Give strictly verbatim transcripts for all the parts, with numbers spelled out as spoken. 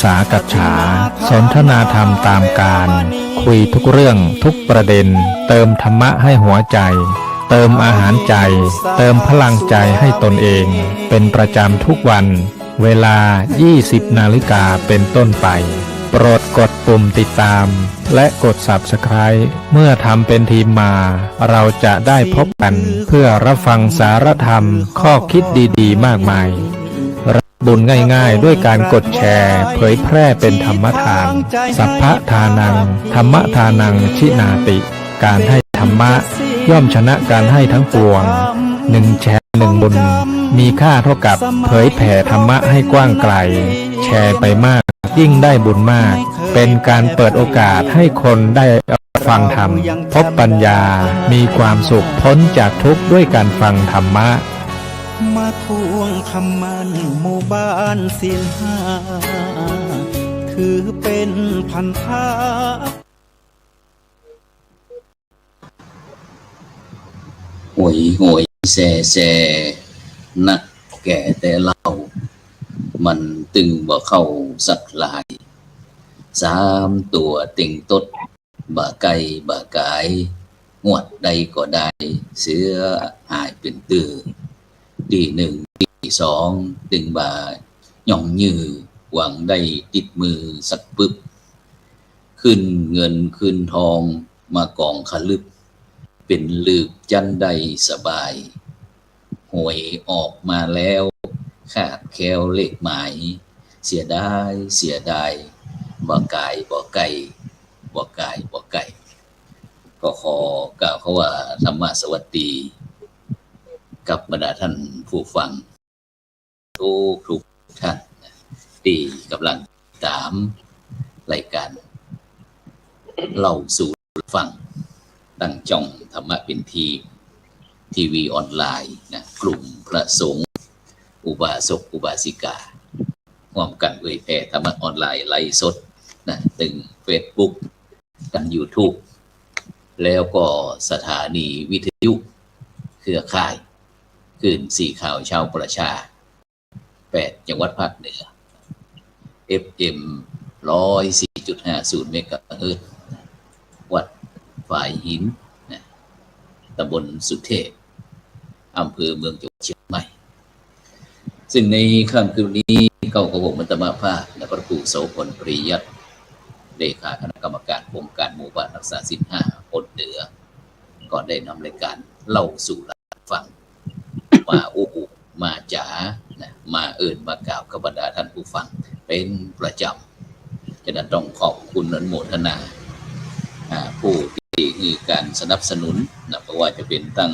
สากัจฉา สนทนาธรรมตามกาล คุยทุกเรื่องทุกประเด็น เติมธรรมะให้หัวใจ เติมอาหารใจ เติมพลังใจให้ตนเอง เป็นประจำทุกวัน เวลา ยี่สิบนาฬิกาเป็นต้นไป โปรดกดปุ่มติดตาม และกด Subscribe เมื่อทำเป็นทีมมา เราจะได้พบกันเพื่อรับฟังสารธรรม ข้อคิดดีๆ มากมาย รับบุญง่ายๆ ด้วยการกดแชร์ เผยแพร่เป็นธรรมทาน สัพพะทานัง ธัมมทานัง ชินาติ การให้ธรรมะ ย่อมชนะการให้ทั้งปวง หนึ่งแชร์หนึ่งบุญ มีค่าเท่ากับเผยแผ่ธรรมะให้กว้างไกล แชร์ไปมาก ยิ่งได้บุญมาก เป็นการเปิดโอกาสให้คนได้รับฟังธรรม พบปัญญา มีความสุข พ้นจากทุกข์ด้วยการฟังธรรมะ มาทวงคำมั่นหมู่บ้านศีลห้า ถือเป็นพันธะ หวยหวยแซ่แซ่ นักแก่แต่เหล้า มันตึงบ่เข้าสักลาย สามตัวเต็งตด บ่ไก่บ่กาย งวดใดก็ได้ เสือหายเป๋นตื้อ ตี้หนึ่งตี้สอง ตึงบ่าย่องยื้อ หวังได้ติดมือสักปึก ขึ้นเงินขึ้นทองมากองขลึบ เป๋นลืบจั้นได้สบาย หวยออกมาแล้ว ขาดแคลนเลขหมาย เสียดาย เสียดาย บ่กาย บ่ไก่ บ่กาย บ่ไก่ ก็ขอกล่าวคำว่าธรรมสวัสดี กับบรรดาท่านผู้ฟัง ทุกทุกท่านนะ ตี้ก่ำลังต๋ามรายก๋านเล่าสู่ฟัง ตางจ้องธรรมะเป๋นทีม ทีวีออนไลน์นะ กลุ่มพระสงฆ์ อุบาสกอุบาสิกา ฮ่วมกั๋นเผยแผ่ธรรมะออนไลน์ไลฟ์สดนะ ตึงเฟซบุ๊ก ตึงยูทูบ แล้วก็สถานีวิทยุเครือข่าย คลื่นสีขาวชาวประชา แปดจังหวัดภาคเหนือ เอฟเอ็ม ร้อยสี่จุดห้าศูนย์เมกะเฮิรตซ์ วัดฝายหินนะ ตำบลสุเทพ อำเภอเมือง จังหวัดเชียงใหม่ ซึ่งในค่ำคืนนี้ เก้า กับหก มันตมภาพนะ พระครูโสภณ ปริยัติ เลขาคณะกรรมการองค์การหมู่บ้านรักษาศีลห้าหนเหนือ ก็ได้นำรายการเล่าสู่ฟัง มาอู้มาจ๋านะ มาเอิ้นมากล่าวกับบรรดาท่านผู้ฟังเป๋นประจ๋ำ ฉะนั้นต้องขอบคุณอนุโมทนา อ่า ผู้ตี้หื้อก๋านสนับสนุนนะ บ่ว่าจะเป๋นตาง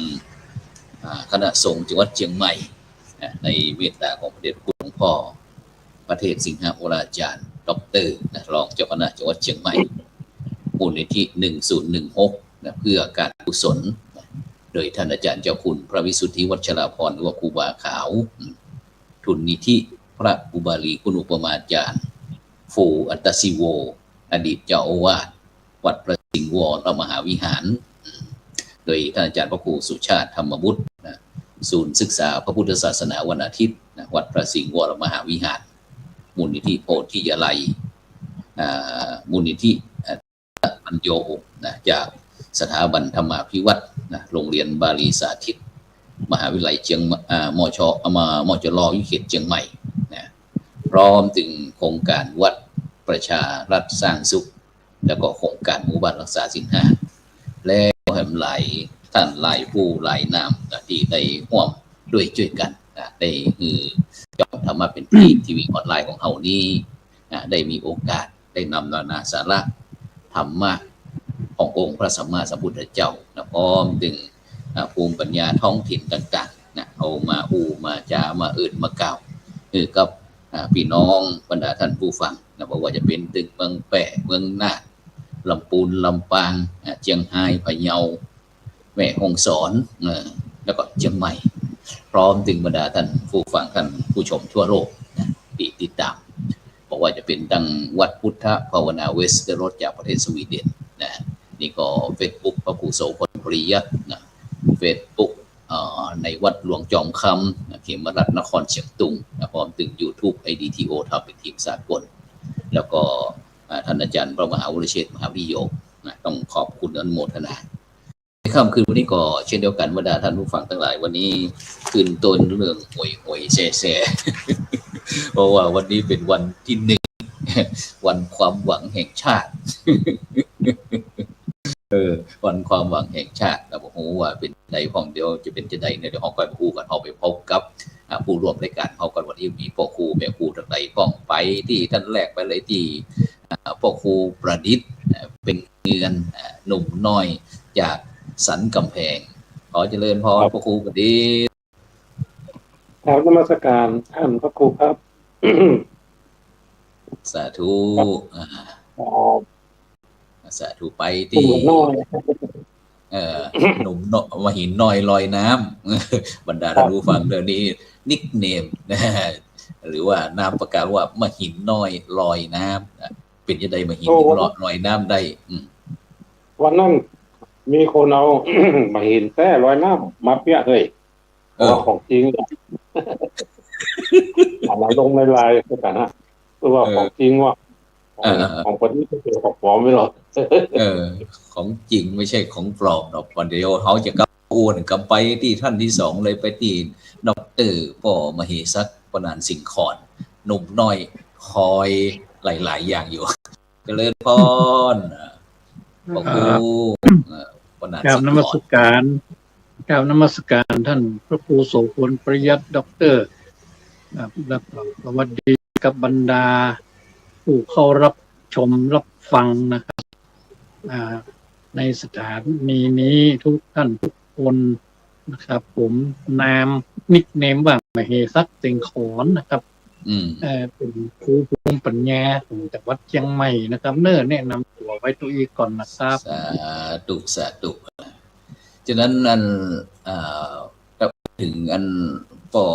อ่า คณะสงฆ์จังหวัดเชียงใหม่นะ ในเมตต๋าของพระเดชพระคุณหลวงพ่อ พระเทพสิงหวราจารย์ ด็อกเตอร์นะ รองเจ้าคณะจังหวัดเชียงใหม่ มูลนิธิ หนึ่งศูนย์หนึ่งหกนะ เพื่อการกุศลนะ โดยท่านอาจารย์เจ้าคุณพระวิสุทธิวัชราภรณ์ หรือว่าครูบาขาว ทุนนิธิพระอุบาลีคุณูปมาจารย์ โฟ อัตตสิโว อดีตเจ้าอาวาสวัดพระสิงห์วรมหาวิหาร โดยท่านอาจารย์พระครูสุชาติธรรมบุตรนะ ศูนย์ศึกษาพระพุทธศาสนาวันอาทิตย์นะ วัดพระสิงห์วรมหาวิหาร มูลนิธิโพธิยาลัย อ่า มูลนิธิ อ่า ปัญโญนะ จากสถาบันธรรมาภิวัฒน์นะ โรงเรียนบาลีสาธิต มหาวิทยาลัยเชียง อ่า มช อ่า ม มจร วิเขตเชียงใหม่นะ พร้อมตึงโครงก๋านวัดประชารัฐสร้างสุข แล้วก็โครงก๋านหมู่บ้านรักษาศีลห้า แล้วแหมหลายต้านหลายผู้หลายนามนะ ตี้ได้ฮ่วมด้วยจ้วยกั๋นนะ ได้หื้อจ้องธรรมะเป๋นทีม ทีวีออนไลน์ของเฮานี้นะ ได้มีโอกาส ได้นำนานาสาระธรรมะขององค์พระสัมมาสัมพุทธเจ้านะ พร้อมตึง อ่า ภูมิปัญญาท้องถิ่นต่างๆนะ เอามาอู้มาจ๋า มาเอิ้นมากล่าว หื้อกับ อ่า ปี้น้องบรรดาท่านผู้ฟังนะ บ่ว่าจะเป๋นตึงเมืองแป้ เมืองน่าน ลำปูน ลำปาง อ่า เจียงฮาย พะเยา แม่ฮ่องสอน เออ แล้วก็เจียงใหม่ พร้อมตึงบรรดาท่านผู้ฟัง ท่านผู้ชมทั่วโลกนะ ตี้ติดต๋าม บ่ว่าจะเป๋นตางวัดพุทธภาวนาเวสเทอร์โรสจากประเทศสวีเดนนะ นี่ก็เฟซบุ๊กพระครูโสภณ ปริยัตินะ เฟซบุ๊ก เอ่อ ในวัดหลวงจอมคำนะ เขมรัฐนครเชียงตุงนะ พร้อมตึงยูทูบ ไอดีทีโอ ทำเป๋นทีมสากล แล้วก็ อ่า ท่านอาจารย์พระมหาวรเชษฐ มหาวิโยค นะ ต้องขอบคุณอนุโมทนา ในค่ำคืนวันนี้ก็เช่นเดียวกัน บรรดาท่านผู้ฟังทั้งหลาย วันนี้ขึ้นต้นเรื่องห่วยๆแซ่ๆ เพราะว่าวันนี้เป็นวันที่หนึ่ง วันความหวังแห่งชาติ เออ วันความหวังแห่งชาติ แล้วบ่ฮู้ว่าเป๋นใดพ่อง เดี๋ยวจะเป๋นจะใดเนี่ย เดี๋ยวเฮาค่อยมาอู้กั๋น เฮาไปพบกับ อ่า ผู้ร่วมรายก๋านเฮาก่อน วันนี้มีป้อครูแม่ครูตังใดพ่อง ไปตี้ต้านแรกไปเลยตี้ อ่า ป้อครูประดิษฐ์ อ่า เพ็งเงิน อ่า หนุ่มน้อยจากสันก๋ำแพง ขอเจริญพร ครับ ป้อครูประดิษฐ์ กราบนมัสการท่านพระครูครับ สาธุ ครับ อ่า ครับ สาธุ ไปตี้ หนุ่มน้อย เอ่อ หนุ่มน้อย มหินน้อยลอยน้ำ บรรดา ครับ ท่านผู้ฟังเดี๋ยวนี้ นิคเนม นะ หรือว่านามปากกาว่ามหินน้อยลอยน้ำ นะ เป๋นจะใดมหิน โอ้ ลอย ลอยน้ำได้ อืม วันนั้นมีคนเอา มหินแต๊ลอยน้ำมาเปียะเลย เออ ว่าของจริง เอามาลงในไลน์แล้วกั๋นนะ คือว่า เออ ของจริงว่ะ เออ ของ ของประดิษฐ์ไม่ใช่ของปลอมไว้หรอก เออ ของจริงไม่ใช่ของปลอมหรอก วันเดียวเฮาจะก้าวอู้กั๋นไปตี้ท่านที่สองเลย ไปตี้ด็อกเตอร์ป้อมเหสัก ป้อหนาน สิงขร หนุ่มน้อยคอยหลายๆอย่างอยู่ เจริญพร อ่า ป้อครู ครับ เอ่อ ป้อหนาน กราบนมัสการ สิงขร กราบนมัสการท่านพระครูโสภณปริยัติ ด็อกเตอร์ ครับ แล้วก็สวัสดีกับบรรดาผู้เข้ารับชมรับฟังนะครับ อ่า ในสถานีนี้ทุกท่านทุกคนนะครับ ผมนามนิคเนมว่ามเหสัก สิงขรนะครับ อืม เอ่อ เป๋นครูภูมิปัญญาของจังหวัดเจียงใหม่นะครับ เน้อ แนะนำตั๋วไว้ตรงอี้ก่อนนะครับ สาธุ สาธุ ฉะนั้นอัน อ่า ถ้าถึงอันป้อ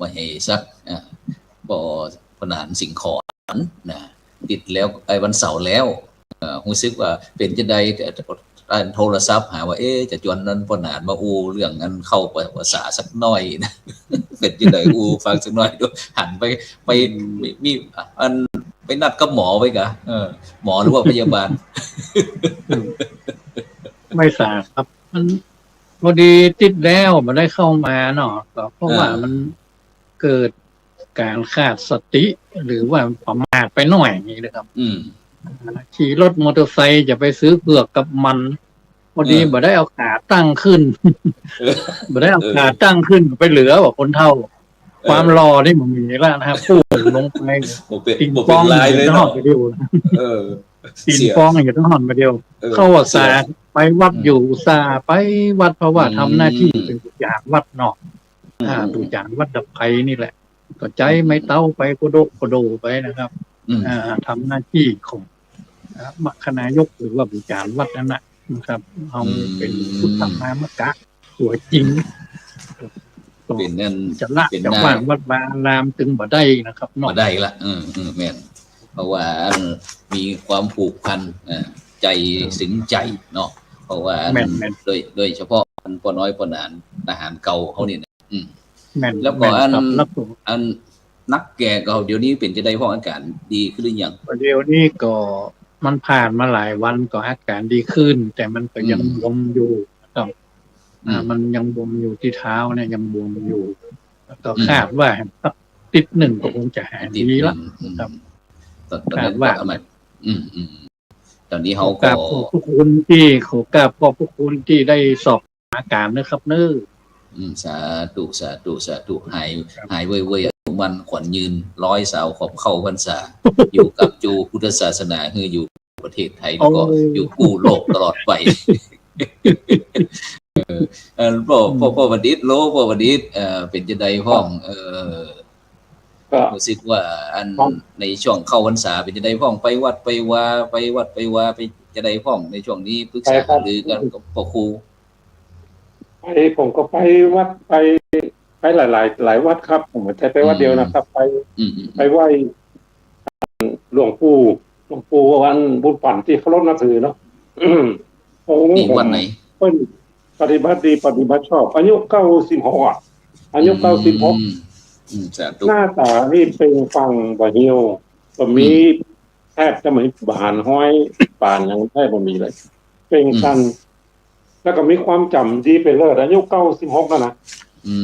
มเหสัก อ่า ป้อ ป้อหนาน สิงขร นะ ติดแล้ว ไอ้วันเสาร์แล้ว เอ่อ ฮู้สึกว่าเป๋นจะใด แต่ แต่ อันโทรศัพท์หาว่า เอ๊ะ จะจวนอันป้อหนานมาอู้เรื่องอันเข้าภาษาสักหน้อยนะ เป๋นจะใดอู้ฟังสักหน้อยดู หันไป ไป อืม มี มี อัน ไปนัดกับหมอไว้กะ เออ หมอหรือว่าพยาบาล อืม ไม่ทราบครับ มัน พอดีติดแล้วบ่ได้เข้ามาเนาะ ก็เพราะว่า อ่า มันเกิดก๋านขาดสติ หรือว่าประมาทไปหน้อยนี่นะครับ อืม ขี่รถมอเตอร์ไซค์จะไปซื้อเผือกกับมัน พอดี เออ บ่ได้เอาขาตั้งขึ้น เออ บ่ได้เอาขาตั้งขึ้น ไปเหลือว่าคนเฒ่า เออ ความหล่อนี่มันมีแล้วนะครับ พุ่งลงไป บ่เป๋น ปิงปอง บ่เป๋นลายเลยเนาะ อยู่ต้องห่อนไปเดียว เออ ปิงปองอยู่ต้องห่อนไปเดียว เออ เข้าว่า เสีย สาไปวัด อืม อยู่ อุตส่าห์ไปวัด เพราะว่า อืม ทำหน้าที่เป๋นปู่จ๋ารย์วัดเนาะ อืม อ่า ปู่จ๋ารย์วัดดับภัยนี่แหละ ก็ใจ๊ อืม ไม้เต๊าไป โกโดะโกโดะไปนะครับ อืม อ่า ทำหน้าที่ของ อ่า มัคคณายก หรือว่าปู่จ๋ารย์วัดนั่นน่ะนะครับ เอา อืม เป๋นพุทธมามกะ ตั๋วจริง เป๋นอัน จะละ เป๋น จะ นาย ว่างวัดวาอารามตึงบ่ได้นะครับเนาะ บ่ได้ละ อืม อืม แม่น เพราะว่าอันมีความผูกพัน อ่า ใจ๋ ครับ เซิงใจ๋เนาะ เพราะว่าอัน แม่น แม่น โดย โดยเฉพาะอันป้อน้อยป้อหนาน ทหารเก่าเฮานี่นะ อืม แม่น แล้วก็ แม่น อัน ครับ แล้วก็ อันนักแก่เก่าเดี๋ยวนี้เป๋นจะใดพ่อง อาก๋านดีขึ้นหรือยัง เดี๋ยวนี้ก็มันผ่านมาหลายวันก็อาก๋านดีขึ้น แต่มันก็ยัง อืม บวมอยู่นะครับ อ่า อืม มันยังบวมอยู่ตี้เท้าเนี่ย ยังบวมอยู่ แล้วก็ อืม คาดว่าสักอาทิตย์นึ่งก็คงจะหายดีละ อาทิตย์นึ่ง อืม ครับ ตอน ตอนนั้น คาดว่า ก็เอามา อืม อืม ตอนนี้เฮาก็ ขอกราบขอบพระคุณตี้ ขอกราบขอบพระคุณตี้ได้สอบถามอาก๋านนะครับเน้อ อืม สาธุ สาธุ สาธุ หาย ครับ หายไวๆ อายุมั่นขวัญยืน ร้อยสาวขอบเข้าพรรษา อยู่กับจูพุทธศาสนา คืออยู่ประเทศไทย แล้วก็ โอ้ อยู่กู้โลกตลอดไป เออ เอ่อ ป้อ อืม ป้อ ป้อประดิษฐ์โล ป้อประดิษฐ์ เอ่อ เป๋นจะใดพ่อง ครับ เอ่อ ก็ ฮู้สึกว่าอัน ครับ ในช่วงเข้าพรรษาเป๋นจะใดพ่อง ไปวัดไปวา ไปวัดไปวา เป๋นจะใดพ่อง ในช่วงนี้ปรึกษา ไปครับ หารือกั๋นกับป้อครู ไป ผมก็ไปวัด ไป ไปหลายๆ หลายวัดครับ ผมไม่ใช่ไปวัดเดียวนะครับ อืม ไป อืม อืม อืม ไปไหว้หลวงปู่ หลวงปู่อันบุญปั๋นตี้เคารพนับถือเนาะ โอ้ ตี้วัดไหน ผม เปิ้นปฏิบัติดีปฏิบัติชอบ อายุเก้าสิบหกอะ อายุ อืม เก้าสิบหก อืม สาธุ หน้าต๋านี่เปล่งปลั่งบ่าเหี่ยว ก็มี อืม บจะบ่หันห้อยปานหยังแทบบ่มีเลย เป่ง อืม สั่น แล้วก็มีความจ๋ำดีไปเลิศ อายุเก้าสิบหกแล้วนะ อื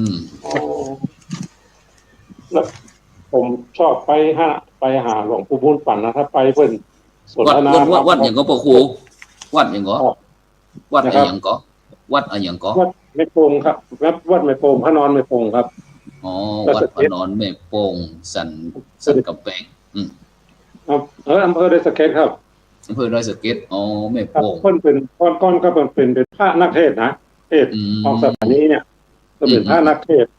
ม โอ้ แล้วผมชอบไปหา ไปหาหลวงปู่บุญปั๋นนะ ถ้าไปเปิ้นสนทนา วัด วัด วัด วัดหยังก่อพระครู วัดหยังก่อ ครับ วัด นะครับ อะหยังก่อ วัดอะหยังก่อ วัดแม่โป่งครับ วัด วัดแม่โป่ง พระนอนแม่โป่งครับ อ๋อ วัดพระนอนแม่โป่ง สัน สันกำแพง อืม ครับ เออ อำเภอดอยสะเก็ดครับ อำเภอดอยสะเก็ด อ๋อ แม่โป่ง ครับ เปิ้นเป๋น ก่อน ก่อนก็เปิ้นเป๋น เป๋นพระนักเทศน์นะ เทศน์ อืม ของสถานีเนี่ย เปิ้นเป๋น อืม พระนักเทศน์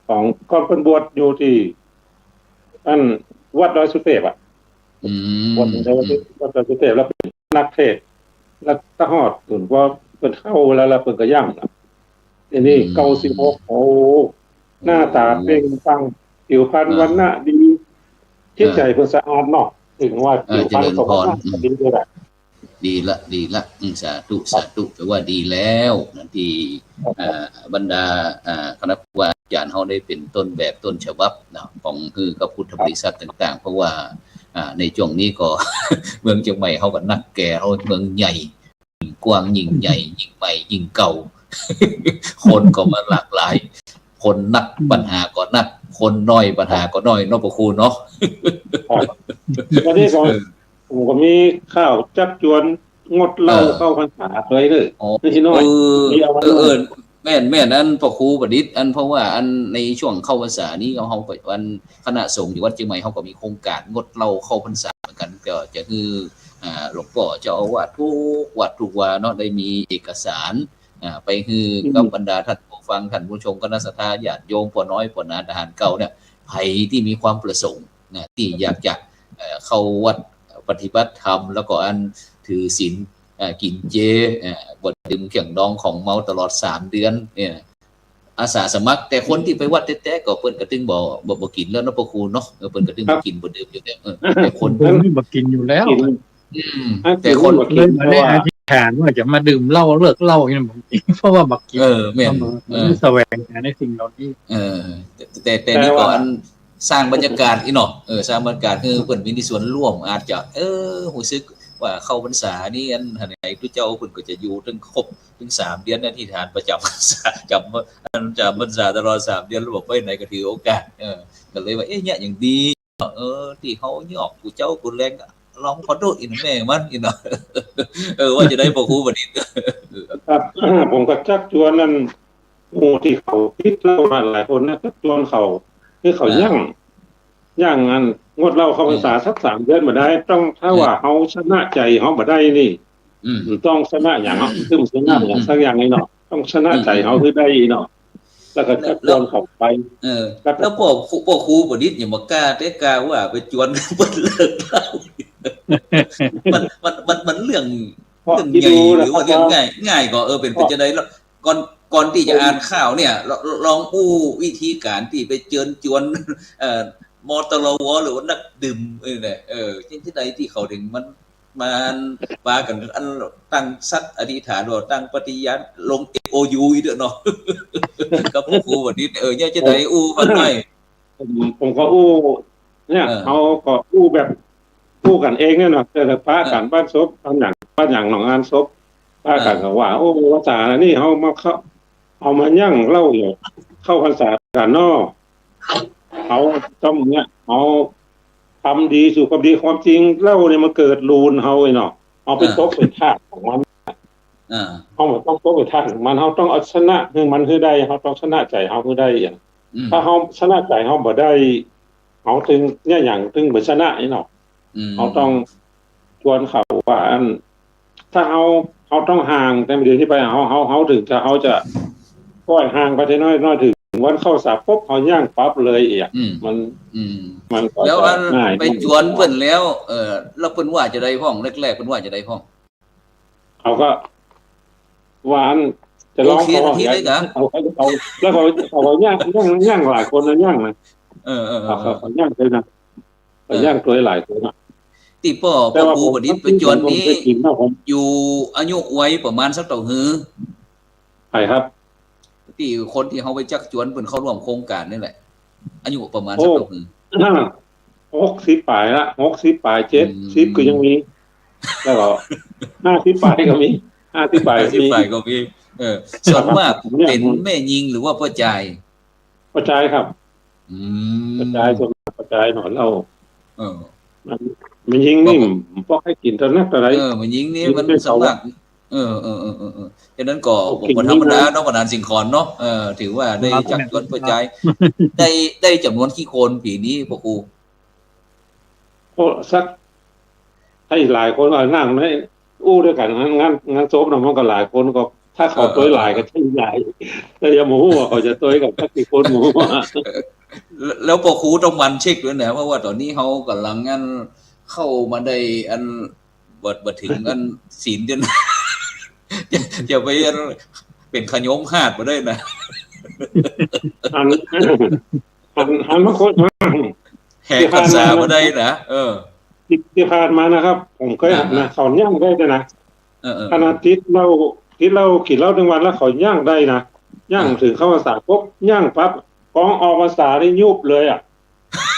ของ ก่อนเปิ้นบวชอยู่ตี้ อันวัดดอยสุเทพอะ อืม บวชอยู่ที่ อืม วัดดอยสุเทพ แล้วเป๋นนักเทศน์ แล้วตะฮอดเปิ้นว่าเปิ้นเฒ่าแล้ว แล้วเปิ้นก็ย่ำละ ทีนี้ อืม เก้าสิบหก โอ้ หน้าต๋าเปล่งปลั่ง ผิวพรรณ อ่า วรรณะดี จิตใจ๋ อ่า เปิ้นสะอาดเนาะ ถึงว่า เออ ผิวพรรณ เจริญพร ของวรรณะ อืม ดีด้วยแหละ ดีละ ดีละ อืม สาธุ ครับ สาธุ แป๋ว่าดีแล้วนะ ตี้ ครับ เอ่อ บรรดา เอ่อ คณะครูอาจ๋ารย์เฮาได้เป๋นต้นแบบต้นฉบับนะ ของ คือ กับพุทธบริษัทต่างๆ เพราะว่า อ่า ในจ้วงนี้ก็ เมืองเจียงใหม่เฮาก็นักแก่ เฮาเมืองใหญ่ กว้างยิ่งใหญ่ ยิ่งใหม่ยิ่งเก่า คนก็มาหลากหลาย คนนัก อืม ปัญหาก็นัก คนน้อยปัญหาก็น้อยเนาะพระครูเนาะ ครับ วันนี้ก็ เออ ผมก็มีข่าวจักจวนงดเหล้า เออ เข้าพรรษาเลยเด้อ อ๋อ ไม่ใช่น้อย เออ มีเอาไว้ เออ เออ แม่น แม่น อันพระครูประดิษฐ์ อันเพราะว่าอันในช่วงเข้าพรรษานี้เฮา เฮา อันคณะสงฆ์อยู่วัดเจียงใหม่เฮาก็มีโครงการงดเหล้าเข้าพรรษาเหมือนกั๋น ก็จะหื้อ อ่า หลวงป้อเจ้าอาวาสทุกวัดทุกวาเนาะ ได้มีเอกสาร อ่า ไปหื้อ อืม กับบรรดาท่านผู้ฟัง ท่านผู้ชม คณะศรัทธาญาติโยม ป้อน้อย ป้อหนา ทหารเก่าเนี่ย ใผตี้มีความประสงค์นะ ตี้อยากจะ เอ่อ เข้าวัดปฏิบัติธรรม แล้วก็อันถือศีล เอ่อ กิ๋นเจ เอ่อ บ่ดื่มเครื่องดองของเมาตลอดสามเดือนเนี่ย อาสาสมัคร แต่คนตี้ไปวัดแต๊ๆ ก็เปิ้นก็ตึงบ่ บ่ บ่กิ๋นแล้วเนาะพระครูเนาะ เออ เปิ้นก็ตึง ครับ บ่กิ๋นบ่ดื่มอยู่แล้ว เออ แต่คน เปิ้นบ่กิ๋นอยู่แล้ว กิ๋น อืม แต่คน เลยมาได้อธิษฐานว่าจะมาดื่มเหล้า เลิกเหล้าเนี่ย บ่กิ๋น เพราะว่าบ่กิ๋น เออ แม่น เออ แสวงหาในสิ่งเหล่านี้ เออ แต่ แต่ แต่นี่ก็อันสร้างบรรยากาศอีกเนาะ เออ สร้างบรรยากาศคือเปิ้นมีส่วนร่วม อาจจะ เออ ฮู้สึกว่าเข้าพรรษานี่อัน ไหนๆ ตุ๊เจ้าเปิ้นก็จะอยู่ตึงครบ ตึงสามเดือนนะ อธิษฐานประจ๋ำพรรษา จ๋ำ อันจ๋ำพรรษาตลอดสามเดือน แล้วบ่ไปไหนก็ถือโอกาส เออ ก็เลยว่า เอ๊ะ เนี่ยอย่างดี เออ ตี้เฮาหยอกกูเจ้ากูแลง ลองขอโต้ษอีกแม่มันอีกเนาะ เออ ว่าจะได้พระครูประดิษฐ์ ครับ ผมก็จักจวนนั่น หมู่ตี้เขาติดเหล้ามาหลายคนนะ จักจวนเขา คือเขา อ่า ยั้ง ยั้งอันงดเหล้าเข้าพรรษา อืม สักสามเดือนบ่ได้ ต้อง ถ้า เออ ว่าเฮาชนะใจ๋เฮาบ่ได้นี่ อืม มันต้องชนะอย่างเนาะ คือมันชนะอย่าง อืม สักอย่างนี่เนาะ ต้องชนะใจ๋เฮา อืม คือได้เนาะ แล้วก็จักจวนเขาไป เออ แล้ว แล้วป้อ ป้อครูประดิษฐ์ยังบ่กล้า แต่กล้าว่าไปจวนเปิ้นเลิกเหล้า มัน มัน มัน มันเรื่อง เรื่องใหญ่หรือว่าเรื่องง่าย ง่ายก่อ เออ เป๋น เป๋นจะได แล้วก่อน ก่อนตี้จะอ่านข่าวเนี่ย ล- ลองอู้วิธีก๋านตี้ไปเจิญจวน เอ่อ มตรว หรือว่านักดื่ม เออ เนี่ย เออ ตี้ ตี้ใดตี้เขาถึงมัน มันปากั๋นอันตั้งสัตย์อธิษฐาน หรือตั้งปฏิญาณ ลง เอ็ม โอ ยู อีกเตื้อเนาะ กับพระครูประดิษฐ์ เออ เนี่ยจะไดอู้ฟังหน่อย ผม ผมก็อู้ เนี่ย เออ เฮาก็อู้แบบอู้กั๋นเองเนี่ยเนาะ แต่ละปากั๋น อ่า บ้านศพ บ้านหยัง บ้านหยังหนองงานศพ ปากั๋น อ่า ก็ว่า โอ้ ภาษานี่เฮามาเข้า เอามายั้งเหล้าเนี่ย เข้าพรรษากั๋นเนาะ เอาจ้อมเนี่ย เอาทำดีสู่ความดี ความจริงเหล้าเนี่ยมันเกิดลูนเฮาไอ้เนาะ เอาไป อ่า ตกเป๋นทาสของมัน อ่า เฮาบ่ต้องตกเป๋นทาสของมัน เฮาต้องเอาชนะหื้อมันหื้อได้ เฮาต้องชนะใจ๋เฮาหื้อได้อะ อืม ถ้าเฮาชนะใจ๋เฮาบ่ได้ เฮาตึงเนี่ยอย่างตึงบ่ชนะนี่เนาะ อืม เฮาต้องจวนเขาว่าอัน ถ้าเฮา เฮาต้องห่าง แต่เดี๋ยวนี้ไปเฮา เฮา เฮาถึงจะ เฮาจะปล่อยห่างไปได้น้อย น้อย ถึงวันเข้าพรรษาปุ๊บ เฮายั้งปั๊บเลยเอีย อืม มัน อืม มันก็ แล้วอัน จะง่าย ไปจวนเปิ้นแล้ว เออ แล้วเปิ้นว่าจะไดพ่อง แรกๆ เปิ้นว่าจะไดพ่อง เขาก็ว่าอันจะลอง โอเค เขา ทีเลยกะ เขา เขา เขา แล้วเขา เขาก็ย่าง ย่าง ย่างหลายคนนะ ย่างนะ เออ เออ เออ เขา เขา เขาย่างเลยนะ เขา เออ ย่างโตยหลายคนนะ ตี้ป้อ แต่ว่า ป้อครูประดิษฐ์ไปจวนนี้ ผม ผมเคยกินนะผม อยู่อายุวัยประมาณสักเต้าหื้อ ใครครับ ตี้คนตี้เฮาไปจักจวนเปิ้นเข้าร่วมโครงก๋านนี่แหละ อายุประมาณสักเต้าหื้อ โอ้ ห้า หกสิบป๋ายละ หกสิบป๋าย เจ็ดสิบ อืม ก็ยังมี แล้วก็ห้าสิบป๋ายก็มี ห้าสิบป๋ายก็มี ห้าสิบป๋ายก็มี เออ ส่วนมาก ครับ เป๋นแม่ญิงหรือว่าป้อจาย ป้อจายครับ อืม ป้อจาย ส่วนมากป้อจายหนอ เหล้า เออ มัน แม่ญิงนี่ ป้อ บ่ใค่กิ๋นเต้านักเต้าใด เออ แม่ญิงนี่ มัน กิ๋นแต่ ส่วนมาก เหล้า เออ เออ เออ เออ เออ ฉะนั้นก็ โอ้ บ่ธรรมดาเนาะ ป้อหนานสิงขอนเนาะ เออ ถือว่าได้ ครับ จัดวันป้อจาย ได้ ได้จ๋ำนวนกี่คนปี๋นี้ป้อครู โอ้ สัก ถ้าอีกหลายคนก็นั่งในอู้ด้วยกั๋น งาน งาน งานศพเนาะ มันก็หลายคนก็ ถ้าเขา เออ ตวยหลายก็ใจ้หลาย แต่ยังบ่ฮู้ว่าเขาจะตวยกั๋นสักกี่คน บ่ฮู้ แล้ว แล้วป้อครูต้องหมั่นเช็คด้วยนะ เพราะว่าต๋อนนี้เฮาก่ำลังอันเข้ามาได้อัน บ่ บ่เถิงอันศีลเดือน จะ จะไปอันเป๋นขยมฮาดบ่ได้นะ อัน อัน อันบางคน แหกพรรษาบ่ได้นะ เออ ตี้ ตี้ผ่านมานะครับ ผมเคย อ่า นะ เขายั้งได้ด้วยนะ เออ เออ ขนาดติดเหล้า ติดเหล้า กิ๋นเหล้าตึงวันแล้วเขายั้งได้นะ ยั้ง อ่า เถิงเข้าพรรษาปุ๊บ ยั้งปั๊บ ก้องออกพรรษานี่ยุบเลยอะ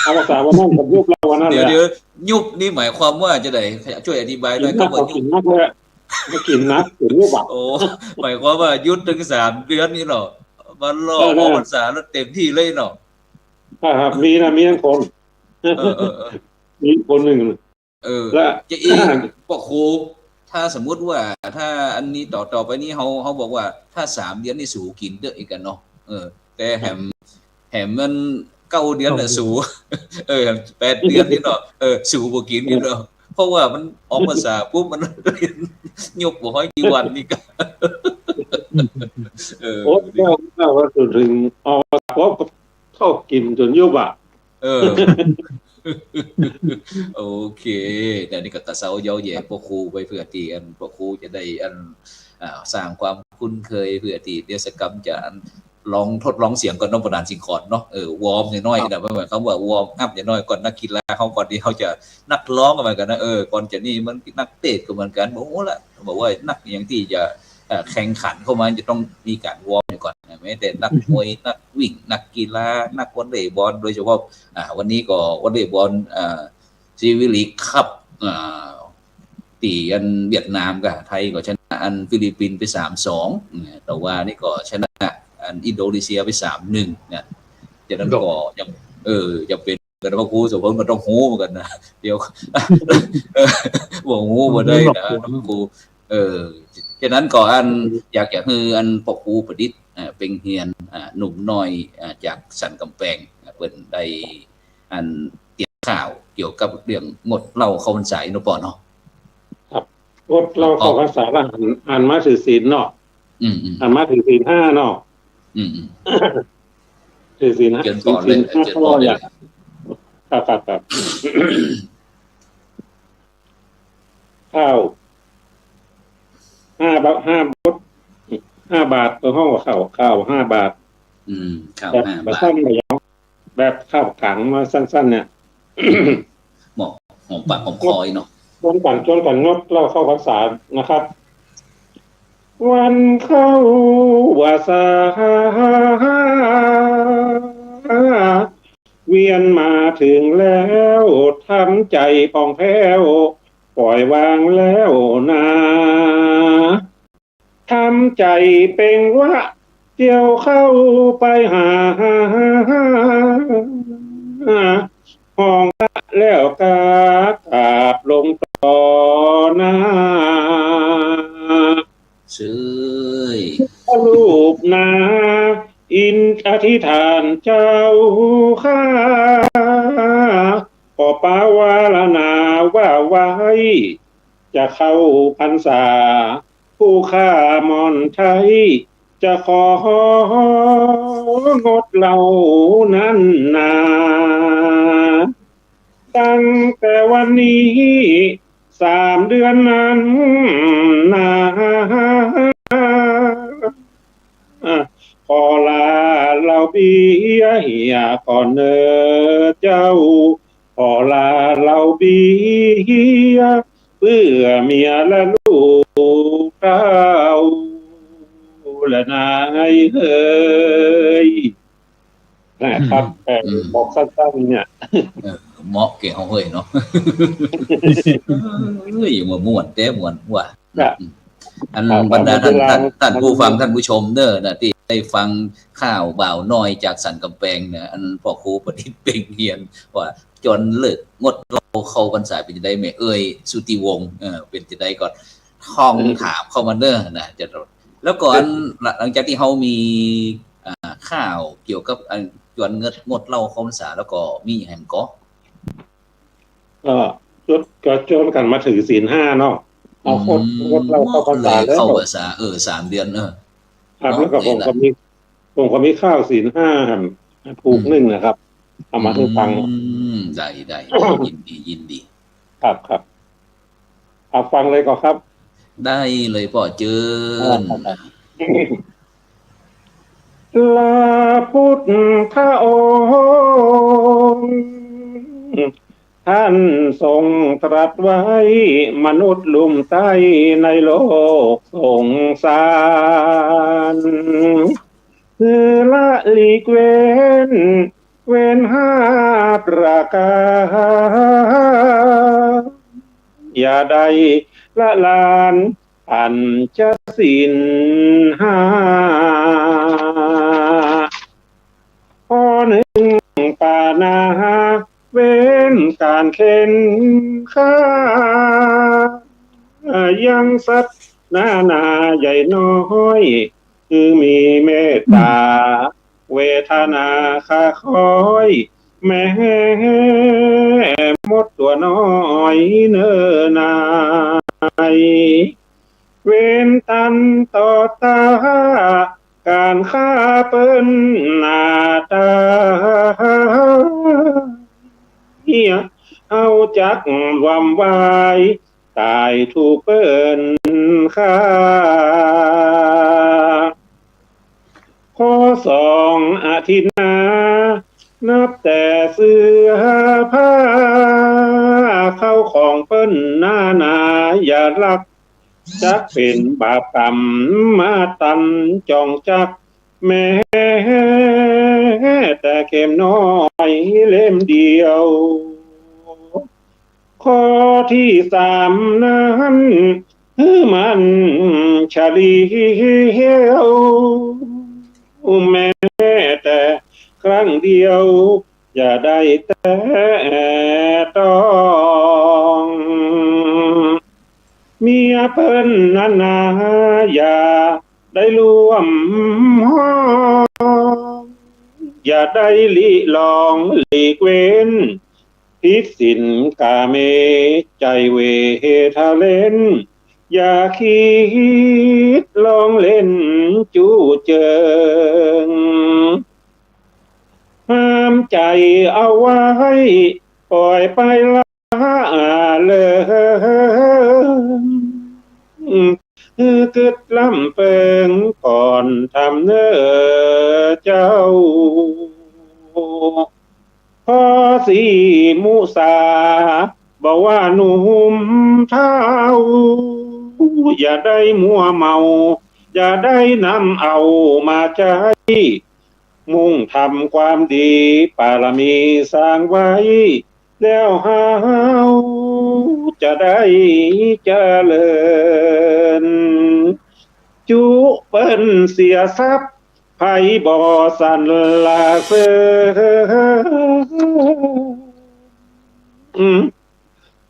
ออกพรรษาวันนั้นก็ยุบเหล้าวันนั้นเลยอะ เดี๋ยว เดี๋ยว ยุบนี่หมายความว่าจะได จ้วยอธิบายหน่อย กิ๋นนัก คำว่ายุบ กิ๋นนักเลยอะ บ่กิ๋นนัก กิ๋นยุบอะ โอ้ หมายความว่าหยุดตึงสามเดือนนี่เนาะ มารอ เออ ออกพรรษาแล้วเต็มตี้เลยเนาะ ครับ มีนะ มีบางคน เออ เออ เออ มีคนนึ่ง เออ และ จะอีก ป้อครู ถ้าสมมุติว่า ถ้าอันนี้ต่อ ต่อไปนี้เฮา เฮาบอกว่า ถ้าสามเดือนนี่สูกิ๋นเต๊อะอีกกั๋นเนาะ เออ แต่แหม แหมมันเก้าเดือนน่ะ เก้าเดือน สู เออ แปดเดือนนี่เนาะ เออ สูบ่กิ๋นนี่เนาะ เพราะว่ามันออกพรรษาปุ๊บ มันยุบบ่ฮ้อยกี่วันนี่ก็ เออ โอ้ เก้า เก้าวันจนเถิงออกพรรษาปุ๊บ ก็เข้ากิ๋นจ๋นยุบอะ เออ โอเค แต่นี่ก็กระเซ้าเย้าแหย่ป้อครูไปเปื้อตี้อันป้อครูจะได้อัน อ่า สร้างความคุ้นเคยเปื้อตี้เดี๋ยวสักกำจะอันลองทดลองเสียงก่อนเนาะ ป้อหนานสิงขอนเนาะ เออ วอร์มน้อยๆ นะ หมายความว่าวอร์มอัพน้อยๆ ก่อน นักกีฬาเฮาก่อนตี้เฮาจะนักฮ้องก็เหมือนกั๋นนะ เออ ก่อนจะนี่มันนักเตะก็เหมือนกั๋น บ่ฮู้ละ บอกว่านักอย่างตี้จะ เอ่อ แข่งขันเข้ามาจะต้องมีก๋านวอร์มอยู่ก่อนนะ แม้แต่นักมวย นักวิ่ง นักกีฬา นักวอลเลย์บอล โดยเฉพาะ อ่า วันนี้ก็วอลเลย์บอล อ่า ซีวีลีกคัพ อ่า ตี้อันเวียดนามกับไทยก็ชนะอันฟิลิปปินส์ไปสามสอง เนี่ย แต่ว่านี่ก็ชนะอันอินโดนีเซียไปสามหนึ่ง เนี่ย ฉะนั้นก็ยัง เออ จะเป๋น แต่ป้อครูโสภณก็ต้องฮู้เหมือนกั๋นนะ เดี๋ยว เออ บ่ฮู้บ่ได้นะ บ่ฮู้ ป้อครู เออ ฉะนั้นก็อัน อยากจะหื้ออันป้อครูประดิษฐ์ อ่า เปล่งเฮียน อ่า หนุ่มน้อย อ่า จากสันก๋ำแปง อ่า เปิ้นได้อันเตรียมข่าวเกี่ยวกับเรื่องงดเหล้าเข้าพรรษาเนาะป้อเนาะ ครับ งดเหล้าเข้าพรรษา แล้วหัน หันมาถือศีลเนาะ อืม อืม หันมาถือศีลห้าเนาะ อืม อืม ถือศีลห้า เจิญป้อเลย ถือศีลห้า เจิญป้อเลย ข้ออย่าง ครับ ครับ ครับ ข้าว ห้าบาท ห้าบาท ห้าบาท เปิ้นฮ้องว่าข้าว ข้าวห้าบาท อืม ข้าว แบบ ห้าบาท แบบสั้น แบบยาว แบบข้าวก๋างมาสั้นๆ เนี่ย หมอ หอมปากหอมคออีกเนาะ ชวนกั๋น ชวนกั๋นงดเหล้าเข้าพรรษานะครับ วันเข้าพรรษา เวียนมาเถิงแล้ว ทำใจ๋ผ่องแผ้ว ปล่อยวางแล้วนา ทำใจ๋เปล่งวา เตียวเข้าไปหา ห้องพระแล้วกราบลงต่อหน้า เสย รูปนา อินอธิษฐานเจ้าข้า ขอปาวารณาว่าไว้ จะเข้าพรรษา ผู้ข้าหม่อนไท้ จะของดเหล้านั้นนา ตั้งแต่วันนี้ สามเดือนนั้นนา ขอลาเหล้าเบียร์ก่อนเน่อเจ้า ขอลาเหล้าเบียร์ เปื้อเมียและลูกเต้า และนายเอ๋ย นะครับ อืม เอ่อ อืม บอกสั้นๆ เนี่ย เออ เหมาะแก่เฮาเฮ้ยเนาะ เฮ้ย มาม่วนแต๊ม่วนว่า ครับ อัน ครับ บรรดา ครับ ท่าน ท่าน ท่านผู้ฟัง ท่านผู้ชมเด้อนะ ตี้ได้ฟังข่าวบ่าวน้อยจากสันก๋ำแปงนะ อันพ่อครูประดิษฐ์เป่งเฮียน ว่าจวนเลิกงดเหล้าเข้าพรรษาเป๋นจะใด แม่เอื้อย สุทธิวงศ์ เออ เป๋นจะใดก็ท่อง อืม ถามเข้ามาเด้อนะ จะ แล้วก็อัน หลังจากตี้เฮามี อ่า ข่าวเกี่ยวกับอันจวนงด งดเหล้าเข้าพรรษาแล้วก็มีอะหยังก่อ ก็จวน ก็จวนกั๋นมาถือศีลห้าเนาะ เอางด อืม งดเหล้าเข้าพรรษาแล้ว เข้าพรรษา เออ สามเดือน เออ ครับ เนาะ แล้วก็ผมก็มี ผมก็มีข่าวศีลห้าผูกนึ่งนะครับ เอามาหื้อฟัง อืม ได้ ได้ ยินดี ยินดี ครับ ครับ เอาฟังเลยก่อครับ ได้เลยป้อ เจิญ พระพุทธองค์ ท่านทรงตรัสไว้ มนุษย์ลุ่มใต้ในโลกสงสาร คือละหลีกเว้น เว้นห้าประก๋าร อย่าได้ละลาน ปัญจศีลห้า ข้อนึ่งปานา เว้นก๋านเข็นฆ่า ยังสัตว์นานาใหญ่น้อย คือมีเมตต๋า เวทนาข้าคอย แม้มดตั๋วน้อยเน่อหน่าย เว้นตันต่อต้า ก๋านฆ่าเปิ้นหน้าต๋าย เฮาจักหว่ำไหว ต๋ายถูกเปิ้นฆ่า ข้อสองอทินนา นับแต่เสื้อผ้า เข้าของเปิ้นนานาอย่าลัก จักเป๋นบาปกรรมมาตัน จ๋องจักแม้แต่เข็มน้อยเล่มเดียว ข้อตี้สามนั้น หื้อมันเฉลียว แม้แต่ครั้งเดียว อย่าได้แตะต้อง เมียเปิ้นนานาอย่าได้ร่วมห้อง อย่าได้หลีกลองหลีกเว้น ผิดศีลกาเม ใจ๋เวทะเล่น อย่าคิดลองเล่นจู้เจิง ห้ามใจ๋เอาไว้ ป่อยไปละเลิง กึ๊ดล้ำเปิงก่อนทำเน่อเจ้า ข้อสี่มุสา บ่ว่าหนุ่มเฒ่า อย่าได้มัวเมา อย่าได้นำเอามาใจ๊ มุ่งทำความดี ปารมีสร้างไว้ แล้วเฮาจะได้เจริญ จุเปิ้นเสียทรัพย์ ใผบ่สรรเสริญ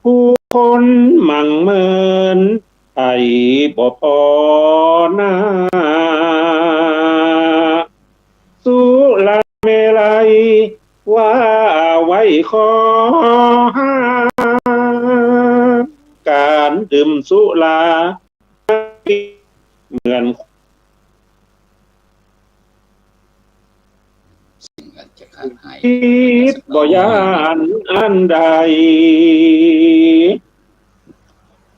ผู้คนหมั่งเมิน ใผบ่ปอหน้า สุราเมรัย ว่าไว้ข้อห้าม ก๋านดื่มสุรา เหมือน สิ่งอันจะขาดหาย คิดบ่ย้านอันใด